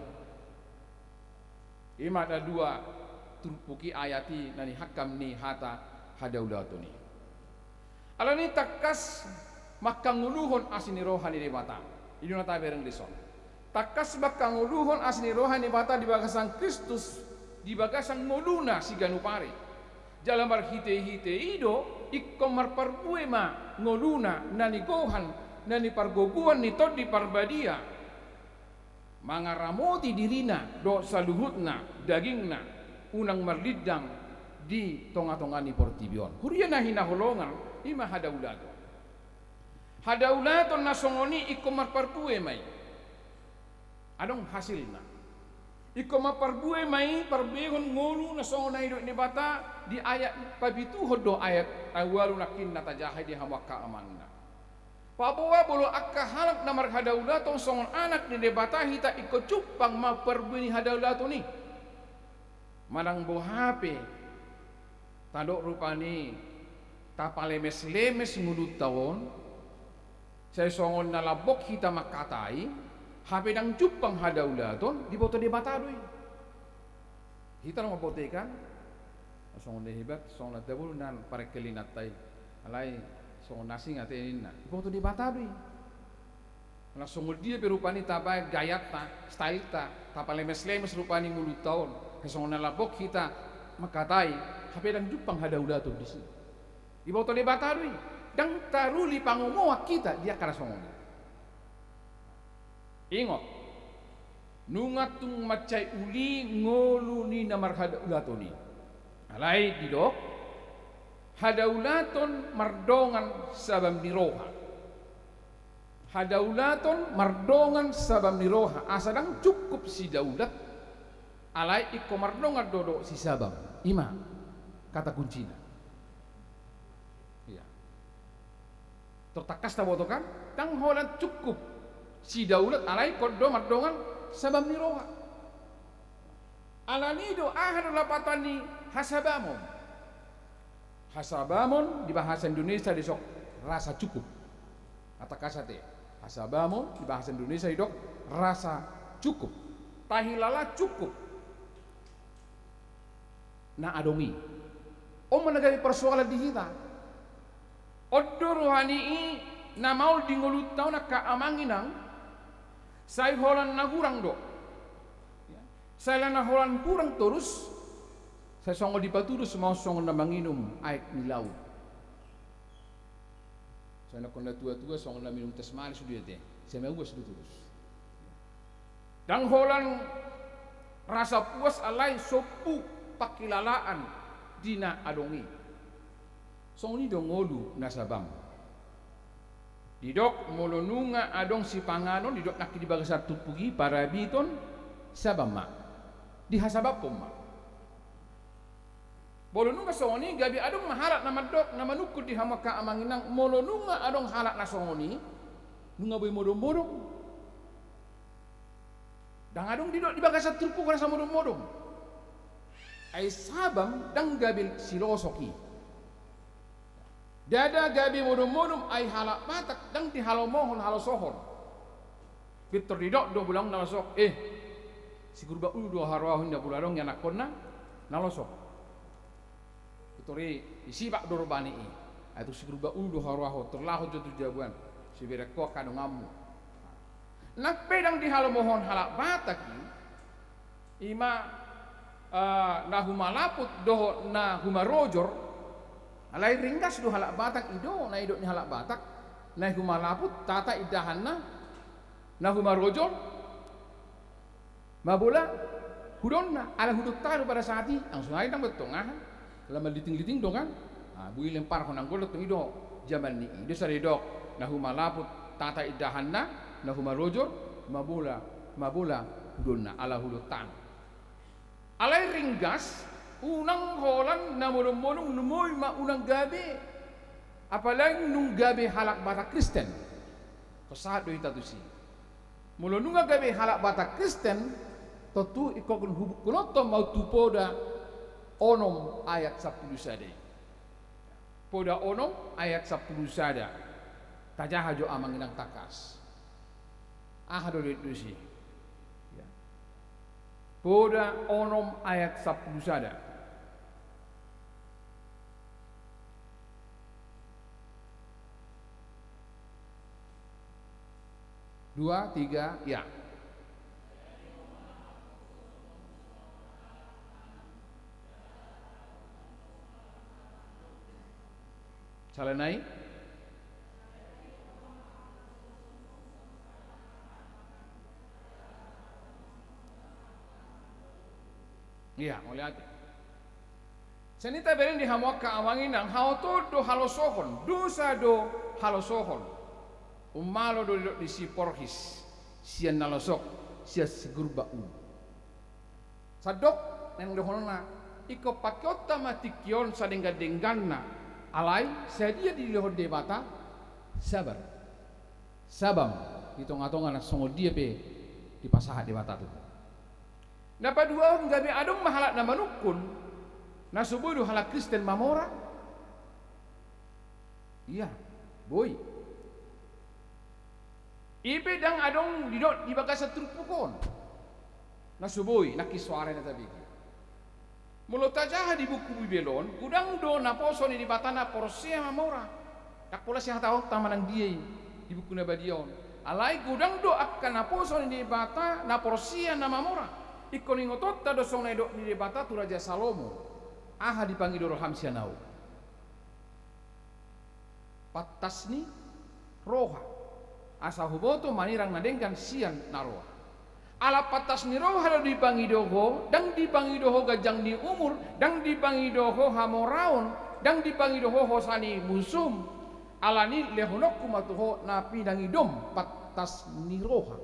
I ma na dua turpuk i, ayat i, na nihangkam ni hata hadaulaton i. Alani i tangkas mangkangoluhon asi ni roha ni Debata. I do na tabereng dison. Tangkas mangkangoluhon asi ni roha ni Debata di bagasan Kristus, di bagasan ngoluna siganup ari. Jala marhitehite i do ingkon marparbue ma ngoluna na nigohan, na nipargogoan ni Tondi Parbadia, mangaramoti dirina dohot saluhutna dagingna, unang marlindang di tongatonga ni portibi on. Huria na hinaholongan, i ma hadaulaton. Hadaulaton na songon i ingkon marparbue ma i. Adong hasilna. Ingkon marparbue ma i, parbuehon ngolu na songon na nidok ni Debata di ayat papituhon dohot ayat ualu nangkin na tajaha i di hamu angka amang inang. Paboa molo angka halak na marhadaulaton songon anak ni Debata hita, ingkon jumpang ma parbue ni hadaulaton i. Manang boha pe tadok rupani tapalemeslemes ngolunta on, sai songon na lambok hita mangkatai, hape ndang jumpang hadaulaton, diboto Debata do i. Hita do mamboto i kan? Songon na hebat, songon na tabo do na parengkel ni inanta i. Alai songon na asing ate ninna. Diboto Debata do i. Ala songon dia pe rupani tabaen gayanta, styleta, tapalemeslemes rupani ngolunta on, sai songon na lambok hita mangkatai, hape ndang jumpang hadaulaton disi. Diboto Debata do i. Ndang taruli pangomoan hita di angka na songon i. Ingot, nunga tung mansai uli ngolu ni na marhadaulaton i. Alai didok, hadaulaton mardongan sabam ni roha. Hadaulaton mardongan sabam ni roha, asa ndang cukup sidaulat, alai ingkon mardongan do dohot sisabam. I ma kata kuncina. Ia. Tor tangkas taboto kan, ndang holan cukup sidaulat, alai ingkon do mardongan sabam ni roha. Alani do, aha do lapatan ni hasabamon? Hasabamon di bahasa Indonesia didok rasa cukup. Atau kasate, hasabamon di bahasa Indonesia didok rasa cukup. Tahilala cukup na adong i. On ma na gabe persoalan di hita. On do rohani i na maol di ngolunta on angka amang inang, sai holan na hurang do. Sai na holan hurang torus, sai songon dipatudos ma on songon na manginum aek ni laut. Sai nangkon na tuatua songon na minum teh manis do i ate, sai mauas do torus. Ndang holan rasa puas alai sombu pangkilalaan di na adong i. Songon i do ngolu na sabam. Didok molo nunga adong sipanganon, didok nangkin di bagasan turpuk i, parabiton, sabam ma. Dihasabaphon ma. Molo nunga songon i, gabe adong ma halak na mandok, na manungkun di hamu angka amang inang, molo nunga adong halak na songon i, nunga boi modom-modom. Ndang adong didok di bagasan turpuk rasa modom-modom. Ai sabam ndang gabe silosok i. Ndada gabe modom-modom ai halak Batak ndang dihalomohon halosohon. Pintor didok do molo adong na losok, eh, si Gurba Ulu do haroahon, na molo adong ianakhonna na losok. Pintor i, disibak do rupani i. Ai tu si Gurba Ulu do haroahon, tor laho jo tu jabuan, siberengko angka donganmu. Nang pe ndang dihalomohon halak Batak i, i ma, eh, na humalaput dohot na humarojor. Alai ringgas do halak Batak i do, na didok ni halak Batak, na humalaput tata indahanna, na humarojor mabola hudonna, ala hudonta do pada saat i, anggo sonari ndang be tong aha, ala manliting-liting do kan. Ah, boi lemparhon, anggo tong i do jaman ni i, do sada didok, na humalaput tata indahanna, na humarojor mabola, mabola hudonna, ala hudonta. Alai ringgas, unang holan na modom-modom, lumobi ma unang gabe, apalagi nunga gabe halak Batak Kristen. Ingkon sahat do hita tusi. Molo nunga gabe halak Batak Kristen, tontu ingkon hubungkon ma on tu Poda onom ayat sampulu sada i. Poda onom ayat sampulu sada. Tajaha jo amang inang tangkas. Aha do didok tusi? Ya. Poda onom ayat sampulu sada. Dua, tiga, ya. Sala nai. Ia, mauliate. Sian i tabereng di hamu angka amang inang, haotoon do halosohon, dosa do halosohon. Ummalo do didok disi porhis sian na losok, sian si Gurba Ulu. Sandok naeng dohononna, ingkon pakeonta ma tingki on sadenggan-dengganna, alai sadia dilehon Debata? Sabar. Sabam di tonga-tonga na songon dia pe dipasahat Debata tu ho. Na paduahon, gabe adong ma halak na manungkun, na so boi do halak Kristen mamora? Ia, boi. I pe ndang adong didok di bagasan turpuk on na so boi nangkin soara na tabege. Molo tajaha di buku Bibel on, godang do naposo ni Debata na porsea mamora. Ndang pola sihatahonta manang dia i di buku na badia on. Alai godang do angka naposo ni Debata na porsea na mamora. Ingkon ingotonta do songon na nidok ni Debata tu Raja Salomo: Aha dipangido roham sian Ahu? Pantas ni roha, asa huboto manirang na denggan sian na roa. Ala pantas ni roha do dipangido ho, ndang dipangido ho ganjang ni umur, ndang dipangido ho hamoraon, ndang dipangido ho hosa ni musum. Alani lehononku ma tu ho na pinangidom pantas ni roha.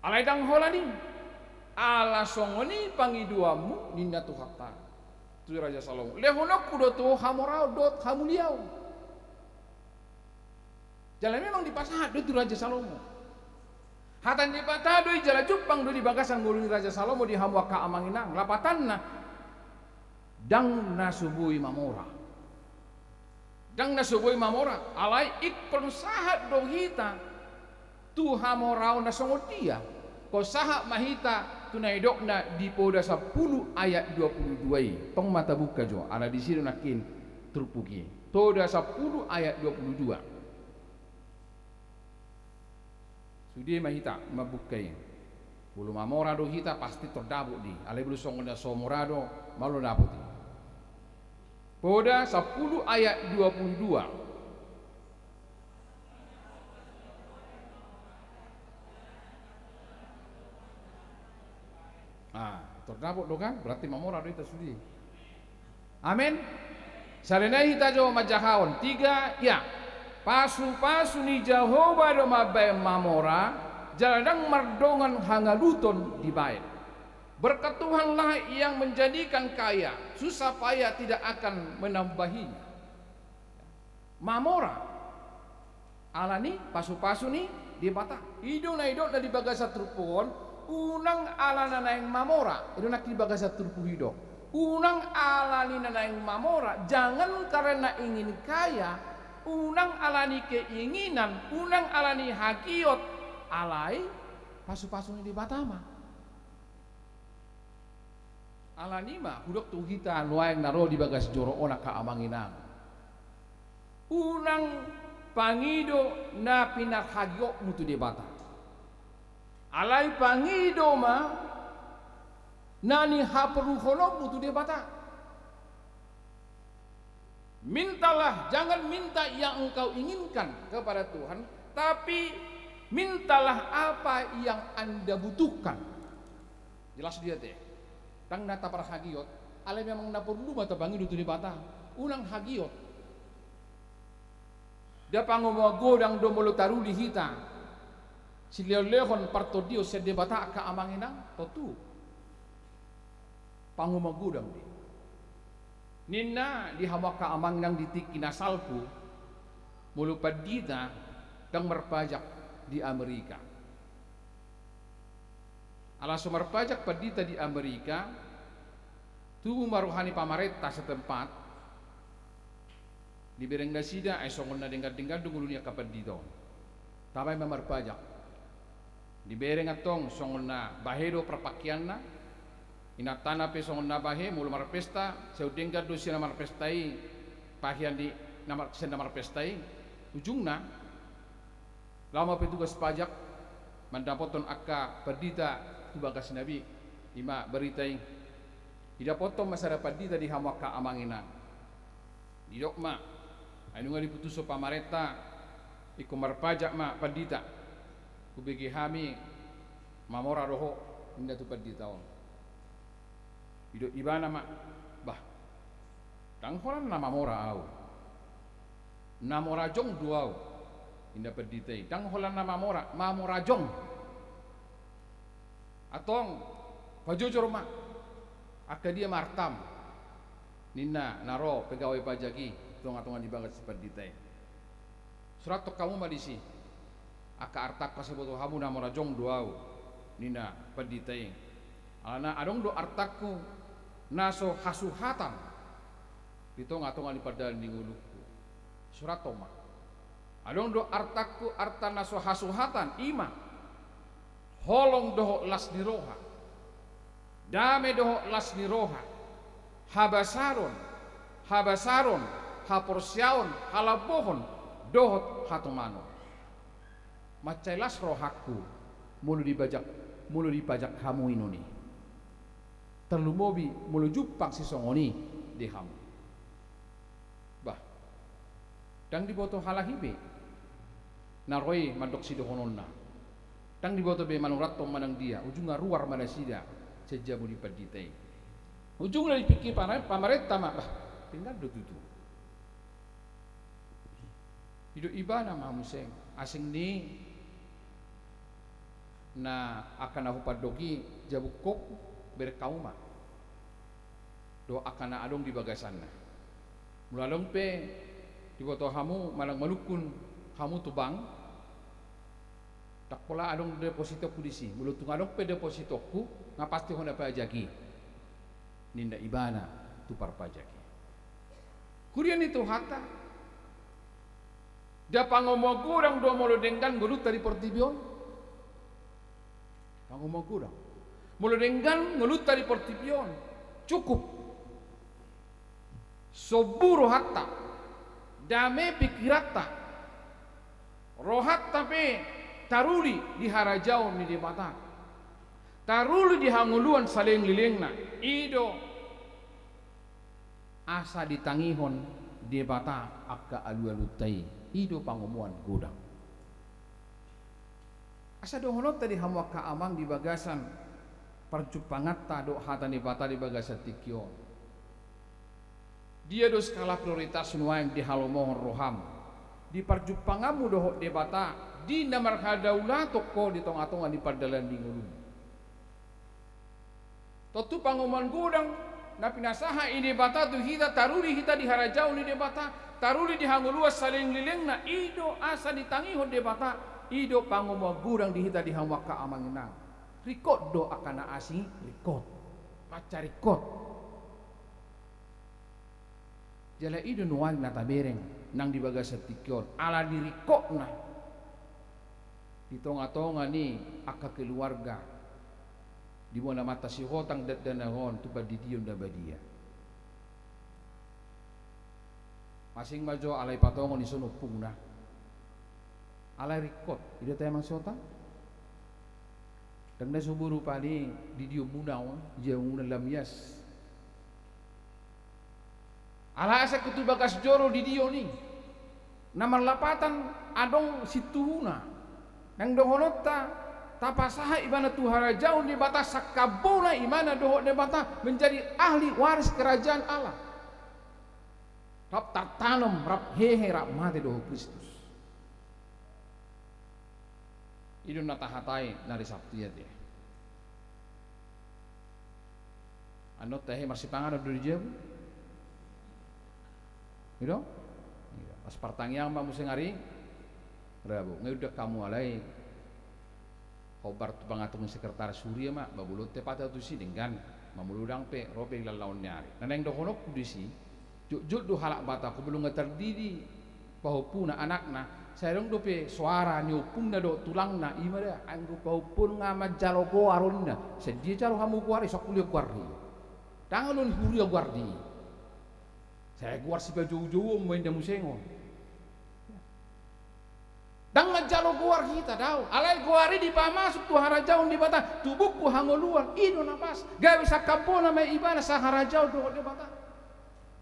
Alai ndang holan i, ala songon i pangidoanmu, ninna Tuhanta tu Raja Salomo, lehononku do tu ho hamoraon dohot hamuliaon. Jala memang dipasahat do i tu Raja Salomo. Hata ni Debata do i jala jumpang do i di bagasan ngolu ni Raja Salomo di hamu angka amang inang. Lapatanna, ndang na so boi mamora. Ndang na so boi mamora, alai ingkon sahat do hita tu hamoraon na songon dia. Ingkon sahat ma hita tu na nidokna di Poda sampulu ayat dua pulu dua i. Tong ma tabuka jo, ala disi do nangkin turpuk i. Poda sampulu ayat dua pulu dua. Sude ma hita mambuka i. Molo mamora do hita, pasti tordapot do i. Alai molo songon na so mora do, malo dapot i. Poda sampulu ayat dua pulu dua. Ah, tordapot do kan? Berarti mamora do hita sude. Amen. Sahali nai hita jo manjahahon. Tiga, ya. Pasupasu ni Jahowa do mambahen mamora, jala ndang mardongan hangaluton dibahen. Berkat Tuhanlah yang menjadikan kaya, susah payah tidak akan menambahinya. Mamora. Alani pasupasu ni Debata. I do na nidokna di bagasan turpuk on, unang ala na naeng mamora. I do nangkin di bagasan turpuk i do. Unang alani na naeng mamora, jangan karena ingin kaya, unang alani keinginan, unang alani hagiot, alai pasupasu ni Debata ma. Alani ma hudok tu hita nuaeng na ro di bagas joro on angka amang inang. Unang pangido na pinarhagiotmu tu Debata. Alai pangido ma na nihaporluhononmu tu Debata. Mintalah, jangan minta yang engkau inginkan kepada Tuhan, tapi mintalah apa yang Anda butuhkan. Jelas dia te. Ndang na taparhagiot, alai memang na porlu ma tapangido tu Debata. Unang hagiot. Nda pangomoan godang do molo taruli hita silehonlehon partondion sian Debata angka amang inang, tontu. Pangomoan godang do i. Ninna di hamu angka amang inang di tingki na salpu, molo pandita ndang marpajak di Amerika. Ala so marpajak pandita di Amerika, tubu ma roha ni pamarenta setempat, dibereng nasida, ai songon na denggan-denggan do ngolu ni angka pandita on. Tama i ma marpajak. Dibereng antong songon na bahe do parpangkeanna, inantana pe songon na bahe, molo marpesta, sai denggan do sian na marpesta i, pahean ni na mar-, sian na marpesta i, ujungna, laho ma petugas pajak mandapothon angka pandita tu bagasna be, i ma barita i. Didapothon ma sada pandita di hamu angka amang inang. Didok ma, ai nunga diputushon pamarenta, ingkon marpajak ma pandita. Hubege hami mamora do ho, ninna tu pandita on. Didok ibana ma, bah, ndang holan na mamora ahu. Na mora jong do ahu, ninna pandita i. Ndang holan na mamora, mamora jong. Antong, pajojor ma. Angka dia ma artam, ninna na ro pegawai pajak i, tonga-tonga ni bagas ni pandita i. Surathon hamu ma disi angka artangku, asa diboto hamu na marajong do ahu, ninna pandita i. Alana adong do artangku na so hasuhatan di tongatonga ni pardalan ni ngolungku. Surathon ma. Adong do artangku arta na so hasuhatan, i ma holong dohot las ni roha, dame dohot las ni roha, habasaron, habasaron, haporseaon, halambohon dohot hatomanon. Mansai las rohangku molo dipajak, molo dipajak hamu ingon i. Tarlumobi molo jumpang sisongon i di hamu. Bah, ndang diboto halak i be na ro i mandok sidohononna. Ndang diboto be manurathon manang dia, ujungna ruar ma nasida sian jabu ni pandita i. Ujungna dipikir pare-, pamarenta ma, bah, pinggan do tutu. Didok ibana ma muse, asing ni na angka na hupandok i, jabungkon bereng hamu ma dohot angka na adong di bagasanna. Molo adong pe diboto hamu manang manungkun hamu tu bank, ndang pola adong depositongku disi. Molo tung adong pe depositongku, nga pasti ho na pajak i, ninna ibana tu parpajak i. Huria ni Tuhanta, nda pangomoan godang do molo denggan ngolunta di portibi on? Pangomoan godang. Molo denggan ngolunta di portibi on, cukup sombu rohanta, dame pikiranta, rohanta pe taruli di harajaon ni Debata, taruli di hangoluan saleleng ni lelengna. I do asa ditangihon Debata angka alualunta i, i do pangomoan godang. Asa dohononta di hamu angka amang di bagasan parjumpanganta dohot hata ni Debata di bagasan tingki on. Dia do skala prioritas nuaeng dihalomohon roham di parjumpanganmu dohot Debata, di na marhadaulaton ho di tongatonga ni pardalan ni ngolum? Tontu pangomoan godang na pinasahat ni Debata tu hita, taruli hita di harajaon ni Debata, taruli di hangoluan saleleng ni lelengna, i do asa ditangihon Debata, i do pangomoan godang di hita di hamu angka amang inang. Ringkot do angka na asing i, ringkot. Mansai ringkot. Jala i do nuaeng na tabereng nang di bagasan tingki on, ala ni ringkotna di tongatonga ni angka keluarga, di bona mata sihotang dakdanak on tu pandidion na badia. Masing ma jo alai patongon i son ompungna. Alai ringkot, i do ate amang sihotang? Ndang na so boru pali didionmuna on, jamuna lam yas. Alai asa tu bagas joro didion i, na marlapatan adong sintuhuna. Naeng dohononta, tapasahat ibana tu harajaon ni Debata, sangkambona ibana dohot Debata, menjadi ahli waris kerajaan Allah. Rap tartanom, rap hehe, rap mate dohot Kristus. I do na tahatai na di Sabtu i ate. Annon tahe marsipanganon do di jabu. I do? Iya. Pas partangiangan ma muse ari Rabu, nga iundang hamu alai hombar tu pangantusi ni sekretaris huria ma, ba molo tepatna tusi denggan, ba molo ndang pe ro pe di laon ni ari. Na naeng dohononku disi, jotjot do halak Batak, molo nga tardidi pahompuna anakna, sai adong dope soara ni ompungna dohot tulangna, i ma da, anggo pahompuna nga manjalo goar on ninna, sai dia jalo hamu goar i, so huria goar i. Ndang olo ni huria goar i. Sai goar sipajoujouon ma inna muse on. Ndang manjalo goar hita, daong. Alai goar i dipamasuk tu harajaon ni Debata, tu buku hangoluan, i do na pas. Gabe sangkambona ma ibana saharajaon dohot Debata.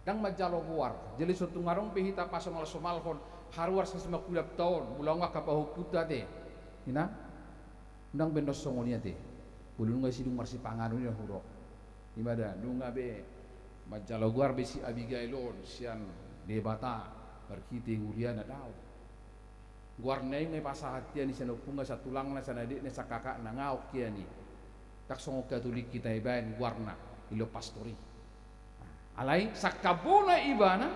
Ndang manjalo goar. Jadi so tung adong pe hita pasomalsomalhon, haruar sasima kudapta on, molo nga angka pahompunta ate. Inang? Ndang be na songon i ate. Molo nunga sidung marsipanganon i na hudok. I ma da, nunga be manjalo goar be si Abigail on sian Debata marhite huriana, daong. Goarna i nga ipasahat hian i sian ompungna, sian tulangna, sian adikna, sian kakakna, nga ongkian i. Ndang songon Katolik hita ibaen goarna, illo pastor i. Alai sangkambona ibana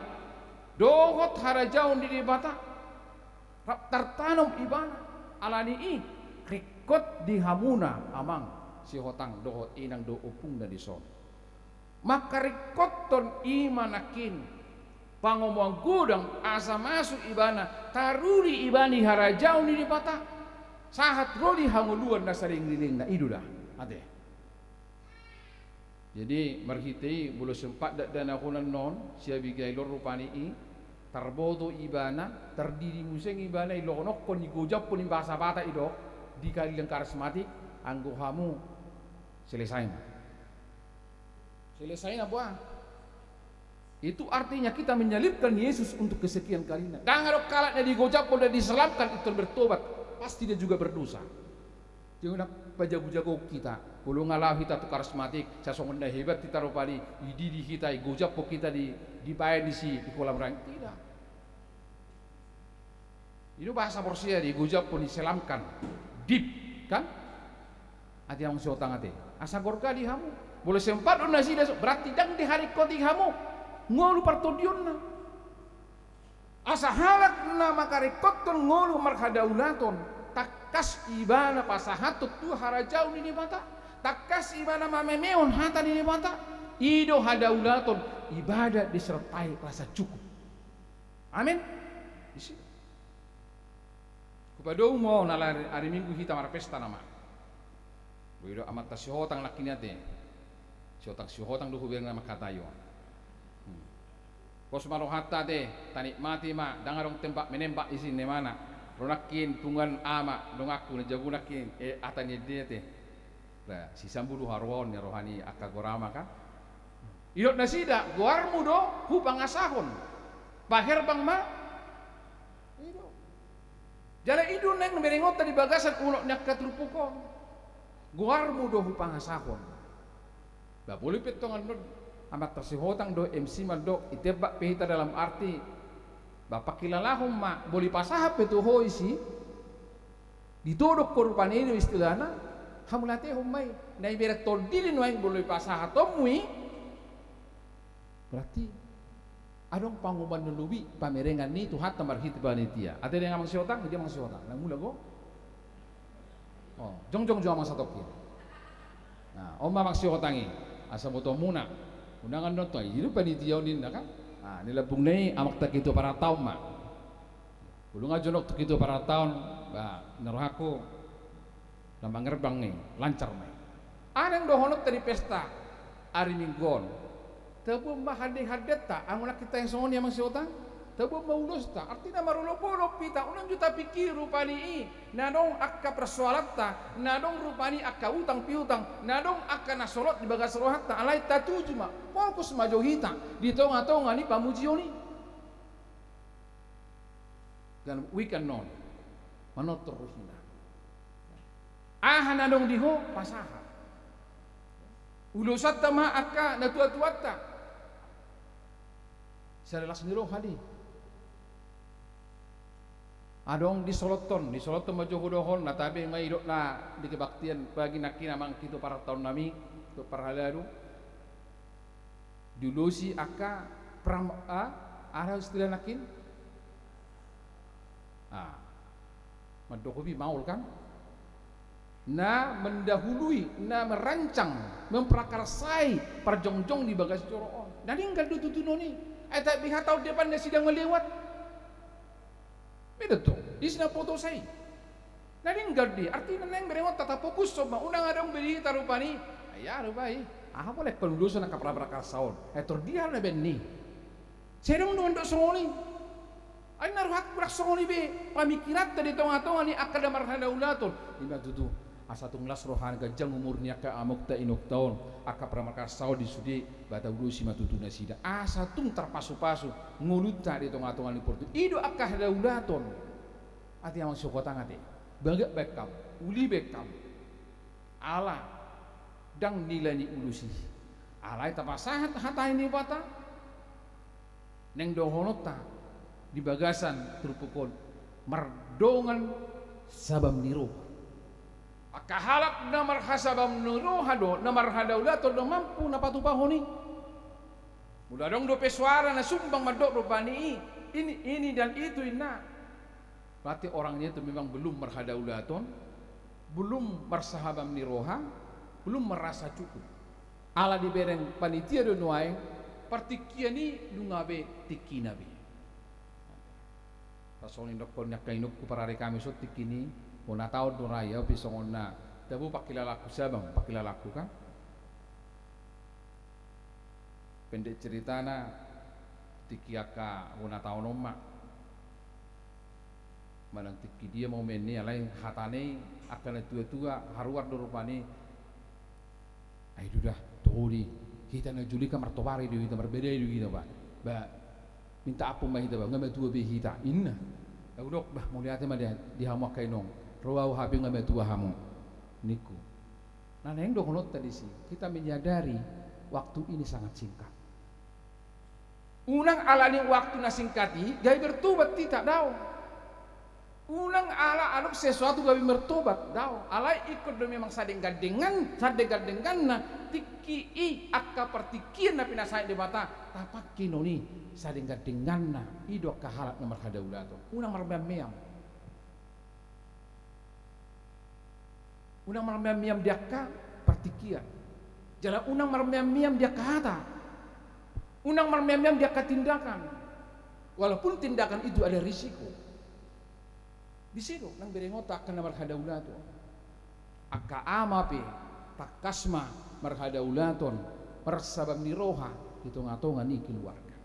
dohot harajaon ni Debata. Rap tartanom ibana. Alani i ringkot di hamuna amang sihotang dohot inang dohot ompungna dison. Mangkaringkothon i ma nangkin pangomoan godang asa masuk ibana, taruli ibana di harajaon ni Debata, sahat ro di hangoluan na saleleng ni lelengna. I do da. Ate. Jadi marhite i molo sempat dakdanak on annon si Abigail on rupani i, tarboto ibana, tardidi muse ibana, ilohononkon i, gojaphon i bahasa Batak i do, di kalangan karismatik, anggo hamu selesai ma. Selesai na boa. Itu artinya kita menyalibkan Yesus untuk kesekian kalinya. Ndang adong halak na digojaphon dan diselamkan itu bertobat, pasti dia juga berdosa. Jadi unang pajago-jago hita. Molo nga laho hita tu karismatik, sai songon na hebat hita rupani, ididi hita, igojaphon hita di, dibaen disi di kolam renang. Tidak. I do bahasa Porsea, digojaphon, diselamkan. Dip, kan? Ate amang sihotang ate. Asa gorga di hamu. Molo sempat do nasida, berarti ndang diharingkoti hamu ngolu partondionna. Asa halak na mangkaringkothon ngolu marhadaulaton, tangkas ibana pasahathon tu harajaon ni Debata, tangkas ibana mamemehon hata ni Debata. I do hadaulaton, ibadah disertai rasa cukup. Amin. Disi. Hupadomu ma on, ala ari, ari Minggu hita marpesta nama. Boi do amanta sihotang nangkin ate. Sihotang, sihotang do hubereng nama hata i on. Hmm. Pos ma rohanta ate, tanikmati ma, ndang adong tembak menembak disi, ninna imana. Ro nangkin punguan ama, donganku na jabu nangkin, eh, hata ni ende ate. Lah, sisambu do haroaon ni roha ni angka goar ama kan. Didok nasida, goarmu do hupangasahon. Paherbang ma. I do. Jala i do naeng berengonta di bagasan unok ni angka turpuk on. Goarmu do hupangasahon. Ba boi pe tongon do, amanta sihotang do M C mandok, itembak pe hita dalam arti, ba pangkilalahon ma, boi pasahat pe tu ho disi. Ditodong ho rupani do istilahna, hamuliatehon ma i. Na ibereng tondi do nuaeng, boi pasahatonmu i. Berarti adong pangomoan na lobi pamerengan ni Tuhanta marhite panitia. Ate dang amang sihotang, i dia amang sihotang. Nang mula go. Oh, jongjong jo amang satongkin. Nah, on ma amang sihotang i. Asa botoonmuna. Undangan nonton. I do panitia on ninna kan. Nah, ni lambungna i amanta ketua parhataon ma. Olo nga jonok tu ketua parhataon, ba, na rohangku, na mangerbang i, lancar ma i. Aha naeng dohononta di pesta ari Minggu on? Tabuan ma hande-handenta, anggo nangkin tahe songon i amang sihotang, tabuan ma ulosta, artina marolop-olop hita, unang jo tapingkiri rupani i, na adong angka persoalanta, na adong rupani angka utang piutang, na adong angka na solot di bagas rohanta, alai tatuju ma, fokus ma jo hita, di tonga-tonga ni pamujion i. Ganup weekend on, manortor rohina. Aha na adong di ho, pasahat. Ulosanta ma angka natua-tuanta. Sai las ni roha do i. Adong disolothon, disolothon ma jo hudokhon, na tabe ma i didok na di kebaktian pagi nangkin amang ketua parhataon nami, tu parhalado. Diulosi angka pram-, ah, aha istilah nangkin? Ah, mandok hobi maol kan? Na mendahului, na merancang, memprakarsai parjongjong di bagas joro on. Na denggan do tutu nuaeng i. Ai tabi hata on depan nasida ngelewat. Beda tu, disi na potosa i. Na denggan do i, artina naeng berengonta tafokushon ma, unang adong be di hita rupani. Ai aha rupani? Aha molo ingkon uloson angka prakarsa on? Ai tor dia na baen i? Sai adong do mandok songon i. Ai na rohangku ndang songon i be, pamingkiranta di tonga-tonga ni angka na marhadaulaton. I ma tutu. Asa tung las rohana, ganjang umur ni angka amokta inokta on, angka prakarsa on di sude, ba taulosi ma tutu nasida. Asa tung tarpasu-pasu ngolunta di tonga-tonga ni portibi. I do angka hadaulaton. Ate amang sihotang ate. Bagak baen hamu, uli baen hamu. Ala ndang nilai ni ulos i. Alai tapasahat hata ni Debata. Naeng dohononta di bagasan turpuk on, mardongan sabam ni roha. Angka halak na marhasabam ni roha do, na marhadaulaton do mampu na patupahon i. Molo adong dope soara na sumbang mandok rupani i, ini, ini dan itu inna. Berarti orangnya itu memang belum marhadaulaton, belum marsahabam ni roha, belum merasa cukup. Ala dibereng panitia do nuaeng, partingkian i nunga be tingkina be. Songon i dohonon ni angka inongku, parari hami songon tingki i, bona taon do ra i, au pe songon na tabo pangkilalangku, sabam pangkilalangku kan. Pendek ceritana, tingki angka bona taon on ma. Manang tingki dia ma umbahen i, alai hatana i angka na tua-tua haruar do rupani. Ai duda, toho do i, hita na jolo i kan martobari do hita, marbadai do hita ba. Ba, minta ampun ma hita ba, nga matua be hita, ninna. Au dok, bah, mauliate ma di, di hamu angka inong. Ro au hape nga matua hamu, ningku. Nah, naeng dohononta disi, kita menyadari waktu ini sangat singkat. Unang ala ni waktu na singkat i gabe bertobat hita, daong. Unang ala adong sesuatu gabe bertobat, daong. Alai ingkon do memang sadenggan-denggan, sadenggan-dengganna tingki i, angka partingkian na pinasahat Debata, tapangke non i sadenggan-dengganna, i do angka halak na marhadaulaton. Unang marmeam-meam. Unang marmeam-meam di angka partingkian. Jala unang marmeam-meam di angka hata. Unang marmeam-meam di angka tindakan. Walaupun tindakan itu ada risiko. Disi do nang berengonta angka na marhadaulaton. Angka ama pe tangkas ma marhadaulaton, marsabam ni roha di tonga-tonga ni keluarga.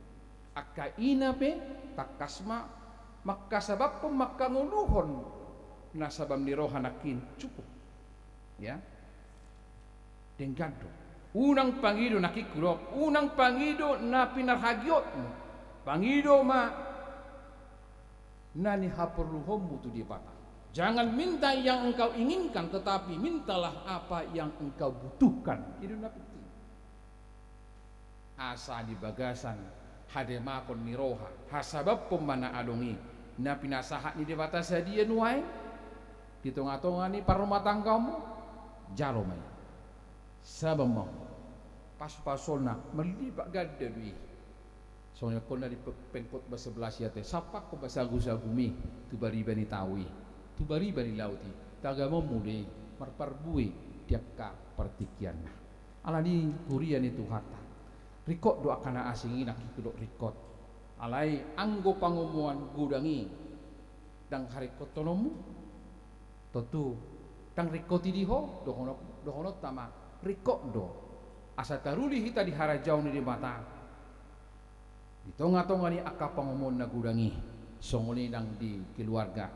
Angka ina pe tangkas ma mangkasabamhon, mangkangoluhon na sabam ni roha nangkin cukup. Ya. Denggan do. Unang pangido, nangkin hudok, unang pangido na pinarhagiotmu. Pangido ma na nihaporluhonmu tu Debata. Jangan minta yang engkau inginkan, tetapi mintalah apa yang engkau butuhkan. I do na penting. Asa di bagasan hademahon ni roha, hasabamhon ma na adong i, na pinasahat ni Debata sadia nuaeng di tonga-tonga ni parrumatanggaonmu, jalo ma i. Sabam ma, pasu-pasuna, marlipat ganda do i. Songon na didok pe-, pengkhotbah sebelas i ate, sampakhon ma sagu-sagumi tu bariba ni tao i, tu bariba ni laut i, tagamonmu do i marparbue di angka partingkianna. Ala ni i, huria ni Tuhanta, ringkot do angka na asing i, nangkin hudok ringkot. Alai anggo pangomoan godang i ndang haringkothononmu, tontu ndang ringkot i di ho, dohonon, dohononta ma, ringkot do. Asa taruli hita di harajaon ni Debata di tonga-tonga ni angka pangomoan na godang i, songon i nang di keluarga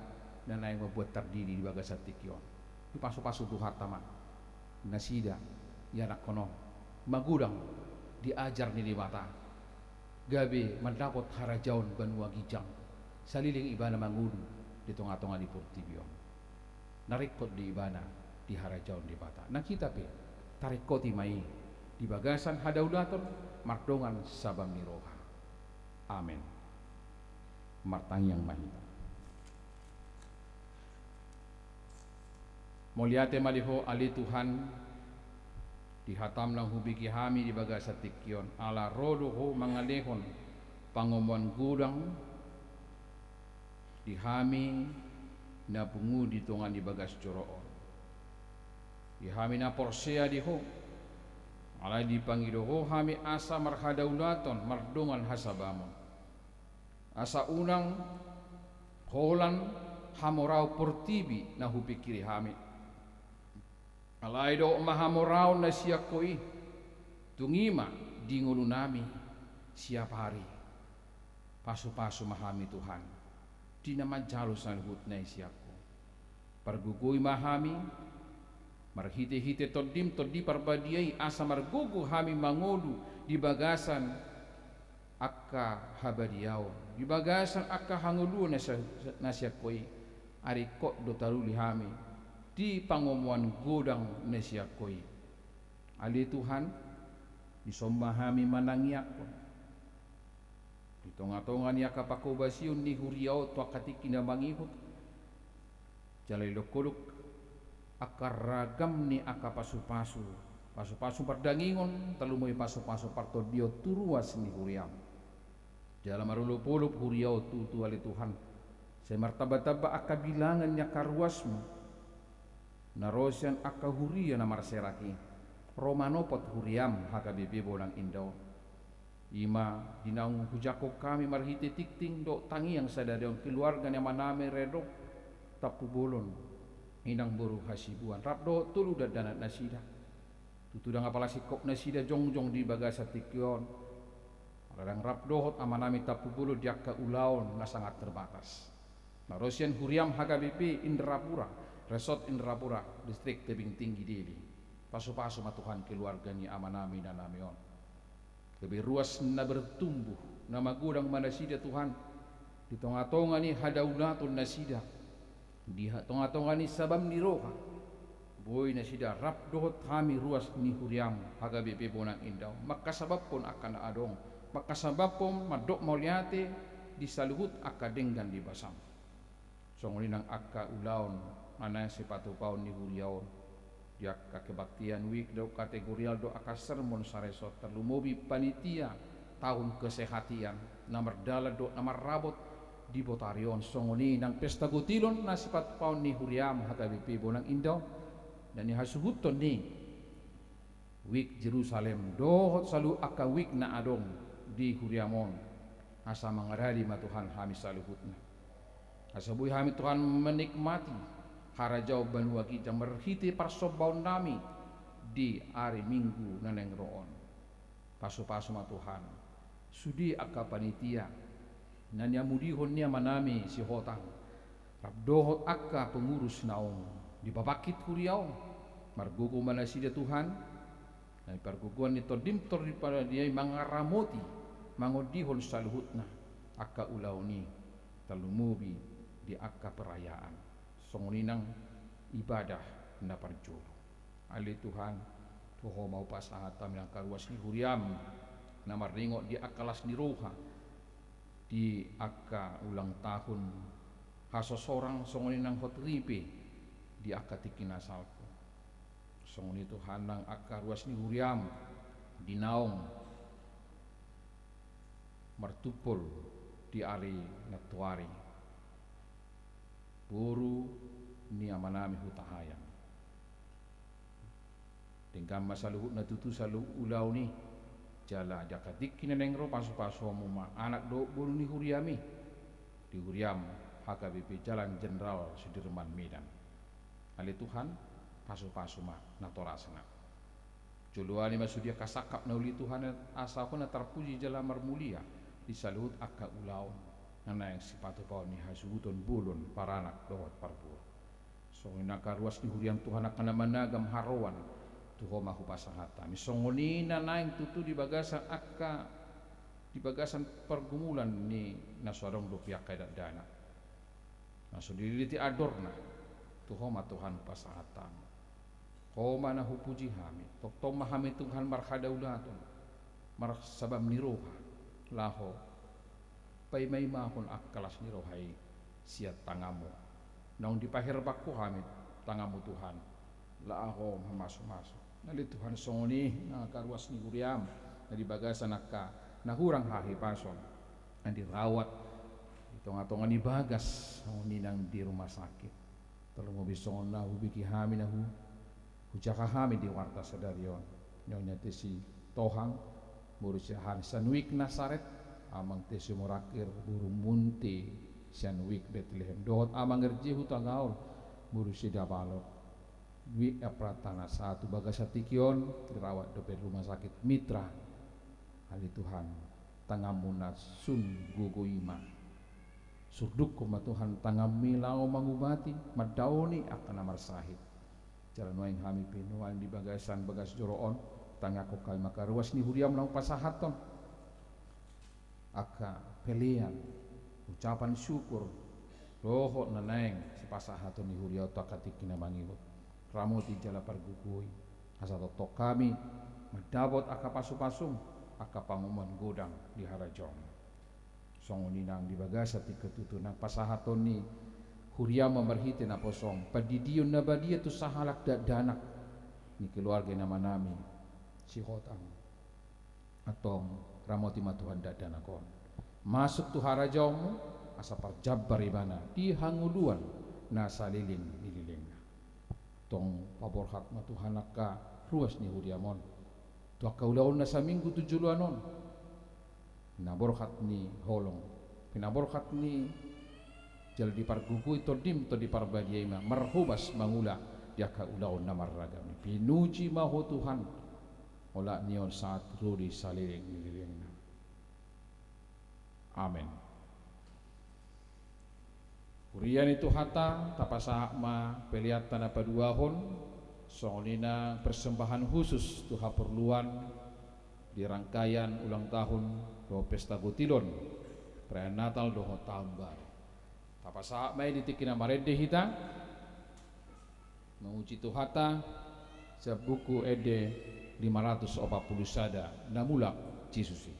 na naeng mambuat tardidi di bagasan tingki on. Dipasu-pasu Tuhanta ma nasida, ianakhon on, magodang di ajar ni Debata, gabe mandapot harajaon banua ginjang, saleleng ibana mangolu di tonga-tonga ni portibi on. Na ringkot do ibana di harajaon Debata. Nang hita pe, taringkoti ma i di bagasan hadaulaton mardongan sabam ni roha. Amen. Martangiang ma hita. Mauliate ma di Ho ale Tuhan, di hataM naung hubege hami di bagasan tingki on, ala ro do Ho mangalehon pangomoan godang di hami na pungu di tonga ni bagas joro on. Di hami na porsea di Ho, alai dipangido Ho hami asa marhadaulaton mardongan hasabamon. Asa unang holan hamoraon portibi na hupingkiri hami. Alai dohot ma hamoraon na sian Ho i, tung i ma di ngolunami siap ari. Pasu-pasu ma hami Tuhan, di na manjalo saluhutna i sian Ho. Pargogoi ma hami, marhite-hite TondiM, Tondi Parbadia i, asa margogo hami mangolu di bagasan angka habadiaon, di bagasan angka hangoluan na sa-, na sian Ho i, ai ringkot do taruli hami di pangomoan godang na sian Ho i. Ale Tuhan, dison ma hami manangianghon, di tonga-tonga ni angka panghobasion ni huria on tu angka tingki na mangihut, jala didok Ho do angka ragam ni angka pasu-pasu, pasu-pasu pardanginon, tarlumobi pasu-pasu partondion tu ruas ni huriaM. Jala marolop-olop huria on tutu ale Tuhan, Sai martambatamba angka bilangan ni angka ruasmu na ro sian angka huria na marserak i, ro manopot huriam H K B P Bonang Indah on. I ma di naung hujangkon hami marhite tingting dohot tangiang sadari on keluarga ni amanami Redok Tampubolon, inang boru Hasibuan, rap dohot tolu dakdanak nasida. Tutu ndang apala singkop nasida jongjong di bagasan tingki on, ala ndang rap dohot amanami Tampubolon di angka ulaon na sangat terbatas. Na ro sian huriam H K B P Indrapura, Resort Indrapura, Distrik Tebing Tinggi Deli. Pasupasu ma Tuhan keluarga ni amanami inanami on. Gabe ruas na bertumbuh, na magodang ma nasida Tuhan, di tongatonga ni hadaulaton nasida, di ha-, tongatonga ni sabam ni roha. Boi nasida rap dohot hami ruas ni huriam H K B P Bonang Indah on, mangkasababhon angka na adong, mangkasababhon mandok mauliate di saluhut angka denggan ni basam. Songon i nang angka ulaon na naeng sipatupaon ni huria on, di angka kebaktian wijk dohot kategorial dohot angka sermon saresort, tarlumobi panitia tahun kesehatan na mardalan dohot na marrabot di botari on. Songon i nang pesta gotilon na sipatupaon ni huriam H K B P Bonang Indah on, na nihasuhuton ni wijk Jerusalem dohot saluhut angka wijk na adong di huriam on. Asa mangaradi ma Tuhan hami saluhutna, asa boi hami Tuhan menikmati harajaon banua ginjang marhite parsombaonnami di ari Minggu na naeng ro on. Pasupasu ma Tuhan sude angka panitia na niamudihon ni amanami Sihotang, rap dohot angka pengurus naung dipabangkit huria on. Margogo ma nasida Tuhan, na di pargogoan ni Tondim Tondi Parbadia i mangaramoti, mangondihon saluhutna angka ulaon i, tarlumobi di angka perayaan. Songon i nang ibadah na parjolo. Ale Tuhan, tu Ho ma hupasahat hami nang angka ruas ni huriam na marningot di angka las ni roha, di angka ulang tahun hasosorang, songon i nang hot ripe di angka tingki na salpu. Songon i Tuhan nang angka ruas ni huriam di naung martumpol di ari nantoari, boru ni amanami Hutahaean. Denggan ma saluhutna tutu saluhut ulaon i, jala di angka tingki na naeng ro pasupasuonmu ma anak dohot boru ni huriami, di huriam H K B P Jalan Jenderal Sudirman Medan. Ale Tuhan, pasupasu ma natorasna. Joloani ma sude angka sangkap na uli Tuhan, asa Ho na tarpuji jala marmulia di saluhut angka ulaon na naeng sipatupaon ni hasuhuton bolon paranak dohot parboru. Songon i nang angka ruas ni huriam Tuhan angka na managam haroan, tu Ho ma hupasahat hami. Songon i na naeng tutu di bagasan angka, di bagasan pargumulan ni na so adong dope angka dakdanak na so dililiti andorna, tu Ho ma Tuhan hupasahat hami. Ho ma na hupuji hami, tongtong ma hami Tuhan marhadaulaton, marsabam ni roha, laho paimaimahon angka las ni roha i sian tanganmu. Naung dipaherbang Ho hami tanganmu Tuhan, laho mamasumasu. Ale Tuhan, songon i nang angka ruas ni huriam na di bagasan angka na hurang hahipason, na dirawat di tongatonga ni bagas, songon i nang di rumah sakit. Tarlumobi songon na hubege hami na hu, hujaha hami di warta sadari on. Nyonya Tesi Tohang, boru sian Wijk Nasaret, Amang Tesi Morangkir, boru Munte sian Wijk Betlehem, dohot Amang R J Hutagaol, boru Sidabalok, Wijk Prantana satu, bagasan tingki on dirawat dope di Rumah Sakit Mitra. Ale Tuhan, tanganmu na sun gogo i ma. Surdukkon ma Tuhan tanganmi laho mangubati, mandaoni angka na marsahit. Jala nuaeng hami pe nuaeng di bagasan bagas joro on, tangiangkon hami ma angka ruas ni huriam na hupasahathon angka pelean, ucapan syukur, dohot na naeng sipasahaton ni huria on tu angka tingki na mangihut. Ramoti jala pargogoi, asa tongtong hami mandapot angka pasupasum, angka pangomoan godang di harajaon. Songon i nang di bagasan tingki tutu nang pasahaton ni huriam ma marhite naposom, pandidion na badia tu sahalak dakdanak ni keluarga ni amanami Sihotang. Antong ramoti ma Tuhan dakdanak on masuk tu harajaonmu, asa parjambar ibana di hangoluan na saleleng ni lelengna. Tong paborhat ma Tuhan angka ruas ni huriam on tu angka ulaon na saminggu tu joloan on. Pinaborhat ni holong, pinaborhat ni jala dipargogoi Tondim, Tondi Parbadia i ma marhobas mangula di angka ulaon na marragam i. Pinuji ma Ho Tuhan, olat ni on sahat ro di saleleng ni lelengna. Amen. Huria ni Tuhanta, tapasahat ma peleanta na paduahon, songon i nang persembahan khusus tu haporluan di rangkaian ulang tahun dohot pesta gotilon, perayaan Natal dohot Tahun Baru. Tapasahat ma i di tingki na marende hita, memuji Tuhanta, sian buku ende lima ratus opat pulu sada, Na Mulak Jesus i.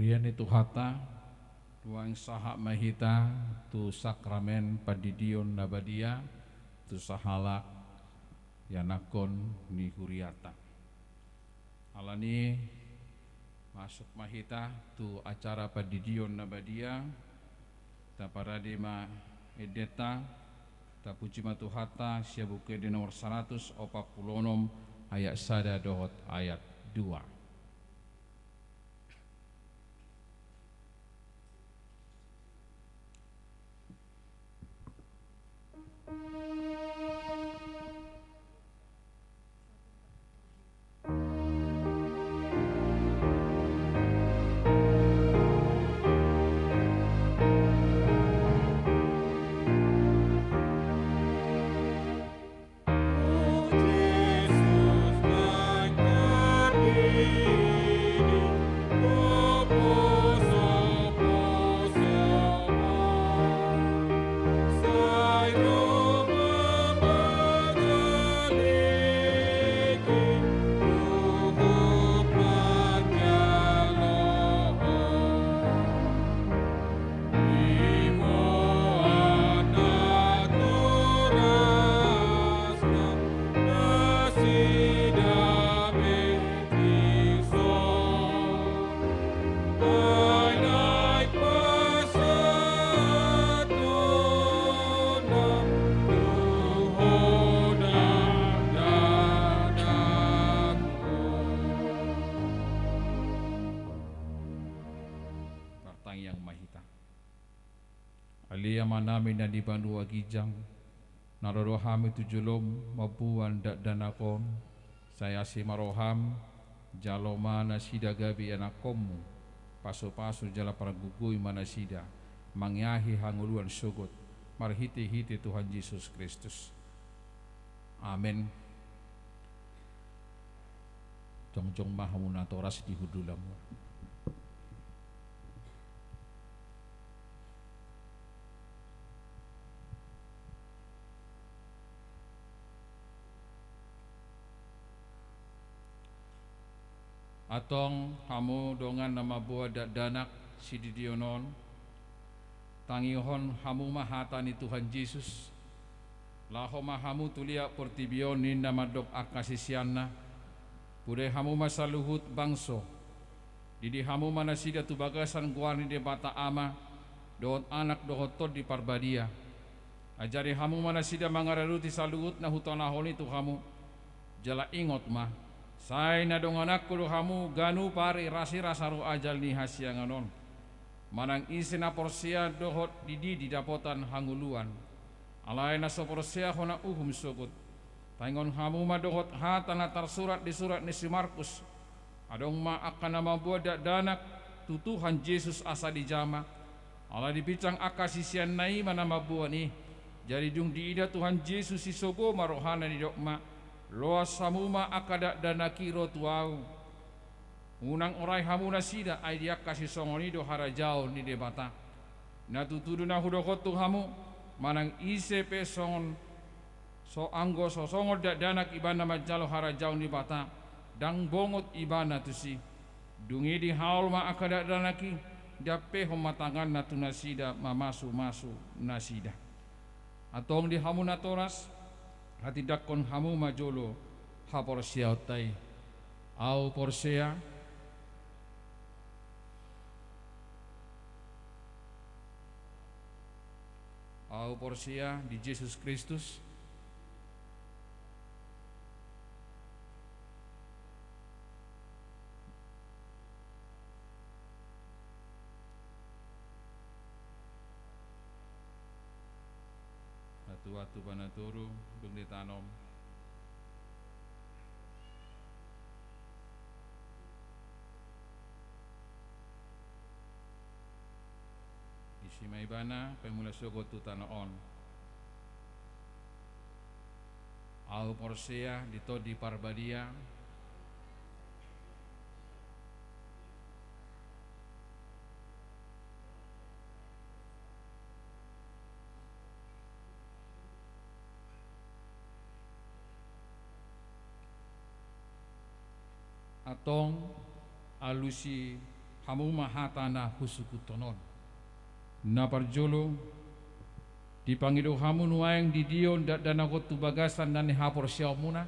Ia ni Tuhanta, nuaeng sahat ma hita tu sakramen pandidion na badia, tu sahalak ianakhon ni huriata. Alani i masuk ma hita tu acara pandidion na badia, taparade ma endenta, tapuji ma Tuhanta sian Buku Ende nomor saratus opat pulu onom ayat sada dohot ayat dua. Martangiang ma hita. Ale Amanami na di banua ginjang, na ro do hami tu jolom mamboan dakdanak on, sai asi ma roham, jalo ma nasida gabe ianakhonmu, pasupasu jala pargogoi ma nasida, mangeahi hangoluan sogot, marhitehite Tuhan Jesus Kristus. Amen. Jongjong ma hamu natoras di hundulanmuna. Antong hamu dongan na mamboan dakdanak sididion on, tangihon hamu ma hata ni Tuhan Jesus. Laho ma hamu tu liat portibi on ninna mandok angka siseanna. Pudai hamu ma saluhut bangso. Didi hamu ma nasida tu bagasan goar ni Debata Ama, dohot Anak dohot Tondi Parbadia. Ajari hamu ma nasida mangaradoti saluhut na hutonahon i tu hamu. Jala ingot ma, sai na dongananku do hamu ganup ari rasirasa ro ajal ni hasiangan on. Manang ise na porsea dohot dididi dapotan hangoluan. Alai na so porsea hona uhum sogot. Taingon hamu ma dohot hata na tarsurat di surat ni si Markus. Adong ma angka na mamboan dakdanak tu Tuhan Jesus asa dijama. Ala dipinsang angka siseanna i ma na mamboan i. Jadi dung diida Tuhan Jesus i sogo ma rohana didok ma, loas hamu ma angka dakdanak i ro tu ahu. Unang orai hamu nasida, ai di angka sisongon i do harajaon ni Debata. Na tutu do na hudok on tu hamu, manang ise pe songon so anggo so songon dakdanak ibana manjalo harajaon ni Debata, ndang bongot ibana tusi. Dung i dihaol ma angka dakdanak i, diampehon ma tanganna tu nasida mamasumasu nasida. Antong di hamu natoras, hatindangkon hamu ma jolo haporseaonta i. Ahu porsea, ahu porsea di Jesus Kristus. Atu-atu bana toru dung ditanom. Isi ma ibana pemula sogot tu tano on. Ahu porsea di Tondi Parbadia. Antong alusi Hamu ma hata na husungkunhon on. Na parjolo, dipangido hamu nuaeng didion dakdanak on tu bagasan na nihaporseaonmuna?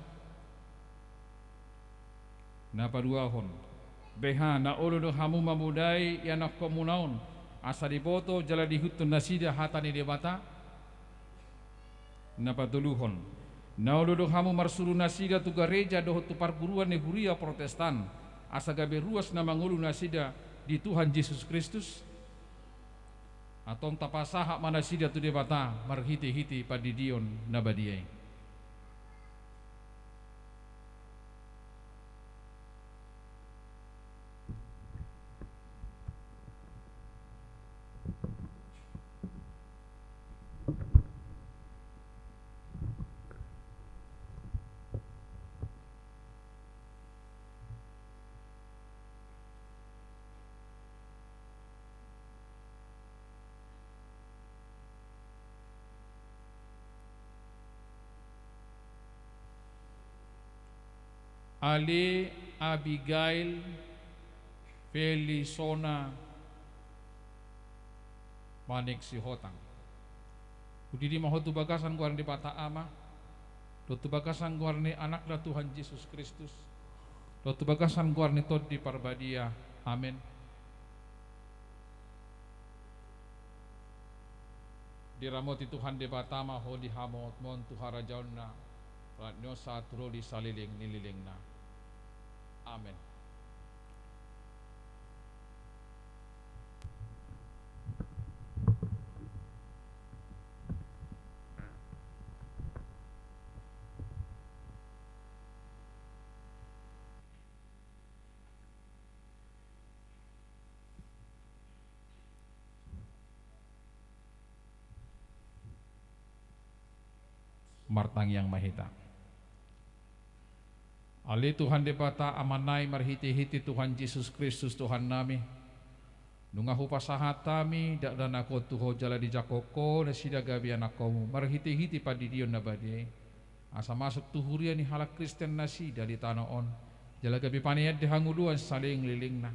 Na paduahon, beha na olo do hamu mamodai ianakkonmuna on, asa diboto jala diihuthon nasida hata ni Debata? Na patoluhon, na olo do hamu marsuru nasida tu gareja dohot tu parguruan ni huria Protestan, asa gabe ruas na mangolu nasida di Tuhan Jesus Kristus? Antong tapasahat ma nasida tu Debata marhitehite pandidion na badia i. Ale Abigail Felisona Manik Sihotang. Hudidi ma ho tu bagasan goar ni Debata Ama, dohot tu bagasan goar ni Anakna Tuhan Jesus Kristus, dohot tu bagasan goar ni Tondi Parbadia. Amen. Diramoti Tuhan Debata ma ho di hamongotonmon tu harajaonna, mulak ni on sahat tu ro di saleleng ni lelengna. Amen. Martangiang ma hita. Ale Tuhan Debata Amanami, marhitehite Tuhan Jesus Kristus Tuhannami, nunga hupasahat hami dakdanak on tu Ho jala dijangkon Ho nasida gabe anakkonmu marhitehite pandidion na badia i, asa masuk tu huria ni halak Kristen nasida di tano on, jala gabe panean di hangoluan saleleng ni lelengna.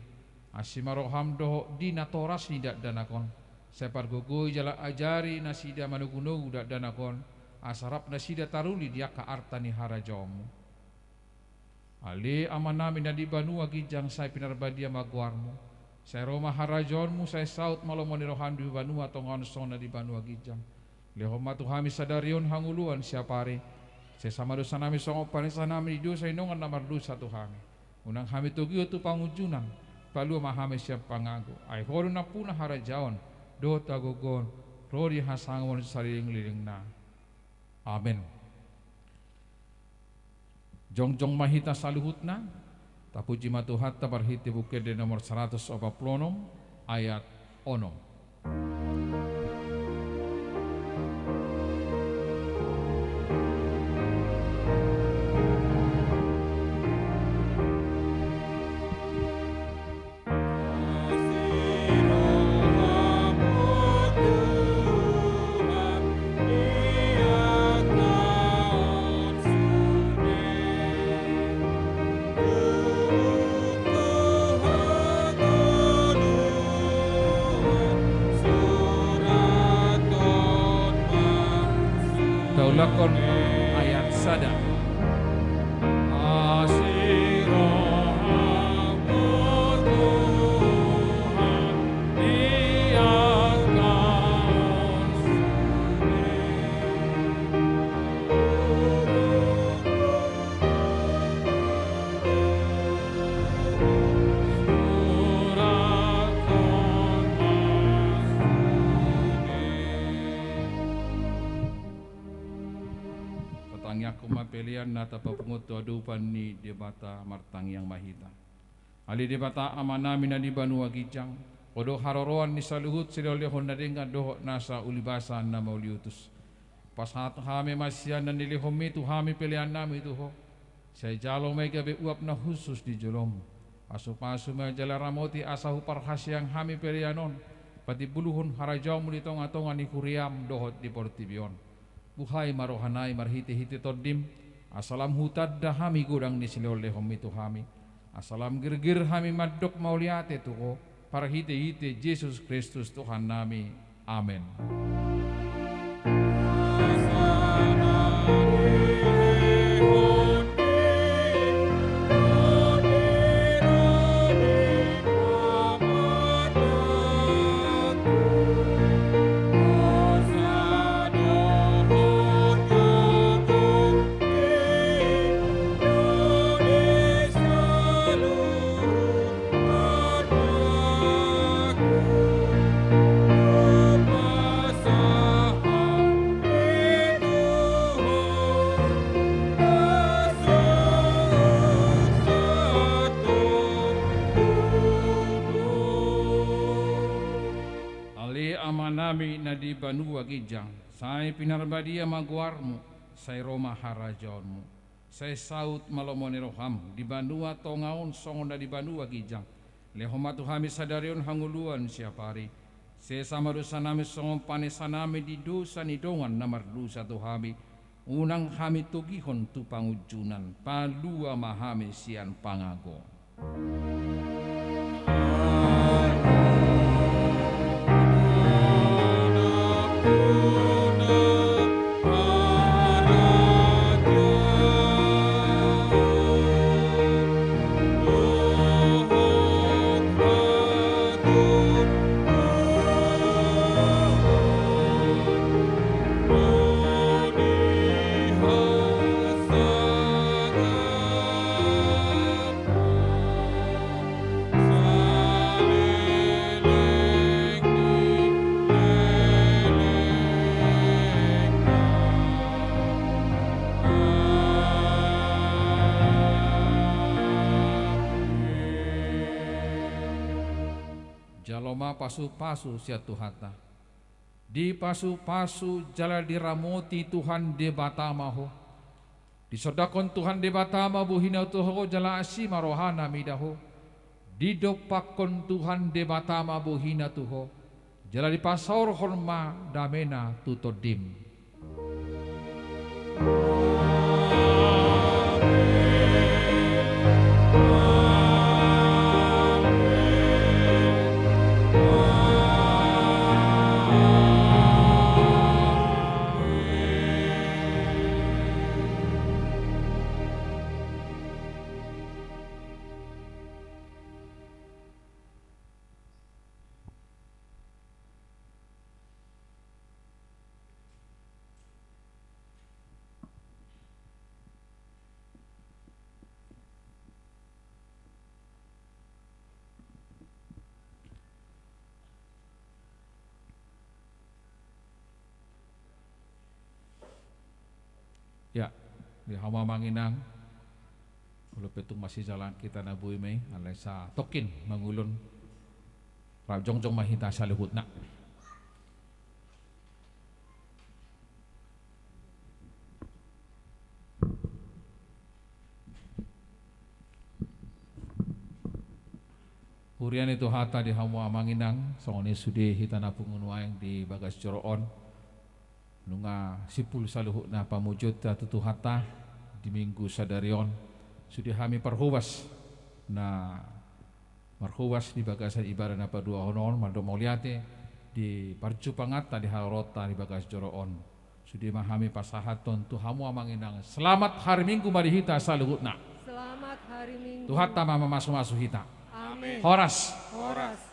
Asi ma roham dohot di natoras ni dakdanak on, sai pargogoi jala ajari nasida manogunogu dakdanak on, asa rap nasida taruli di angka arta ni harajaonmu. Ale Amanami na di banua ginjang, sai pinarbadia ma goarmu. Sai ro ma harajaonmu, sai saut ma lomo ni roham di banua tonga on songon na di banua ginjang. Lehon ma tu hami sadari on hangoluan siapari. Sesa ma dosanami songon panesanami di dosa ni dongan na mardosa tu hami. Unang hami togihon tu pangunjunan, palua ma hami sian pangago. Ai Ho do nampuna harajaon, dohot hagogoon, ro di hasangapon saleleng ni lelengna. Amen. Jongjong ma hita saluhutna, tapuji ma Tuhanta marhite Buku Ende nomor saratus opat pulu onom, ayat onom. Taulahon ayat sada. Asi roham, Tuhan, di angka on sude. Surathon ma sude. Tatangiangkon ma pelean na tapapungu tu adopan ni Debata, martangiang ma hita. Ale Debata Amanami na di banua ginjang, Ho do haroroan ni saluhut silehonlehon na denggan dohot nasa ulibasa na mauliutus. Pasahat hami ma sian na nilehonmi tu hami peleannami tu Ho. Sai jalo ma i gabe uap na hushus di jolom. Pasupasu ma i jala ramoti asa huparhaseang hami pelean on patimbulhon harajaonmu di tongatonga ni huriam dohot di portibi on. Buhai ma rohanami marhitehite Tondim, asa lam hutanda hami godang ni silehonlehonmi tu hami, asa lam girgir hami mandok mauliate tu Ho, Marhite-hite Jesus Kristus Tuhannami. Amen. Ale Amanami na di banua ginjang, sai pinarbadia ma goarmu, sai ro ma harajaonmu. Sai saut ma lomo ni roham di banua tonga on songon na di banua ginjang. Lehon ma tu hami sadari on hangoluan siapari. Sesa ma dosanami songon panesanami di dosa ni dongan na mardosa tu hami. Unang hami togihon tu pangunjunan, palua ma hami sian pangago. Jalo ma pasu-pasu sian Tuhanta. Dipasupasu jala diramoti Tuhan Debata ma ho. Disondangkon Tuhan Debata ma bohina tu ho jala asi ma rohana mida ho. Didompakkon Tuhan Debata ma bohina tu ho jala dipasaorhon ma damena tu tondim. Ya, di hamu amang inang, olo pe tung masijalang hita na boi ma i, alai satongkin mangulon, rap jongjong ma hita saluhutna. Huria ni Tuhanta, di hamu amang inang, songon i sude hita na pungu nuaeng di bagas joro on. Nunga simpul saluhutna pamujionta tu Tuhanta di Minggu sadari on. Sude hami parhobas na marhobas di bagasan ibadah na paduahon on, mandok mauliate di parjupanganta di haroroanta di bagas joro on. Sude ma hami pasahathon tu hamu amang inang. Selamat hari Minggu ma di hita saluhutna. Selamat hari Minggu. Tuhanta ma mamasumasu hita. Amin. Horas. Horas.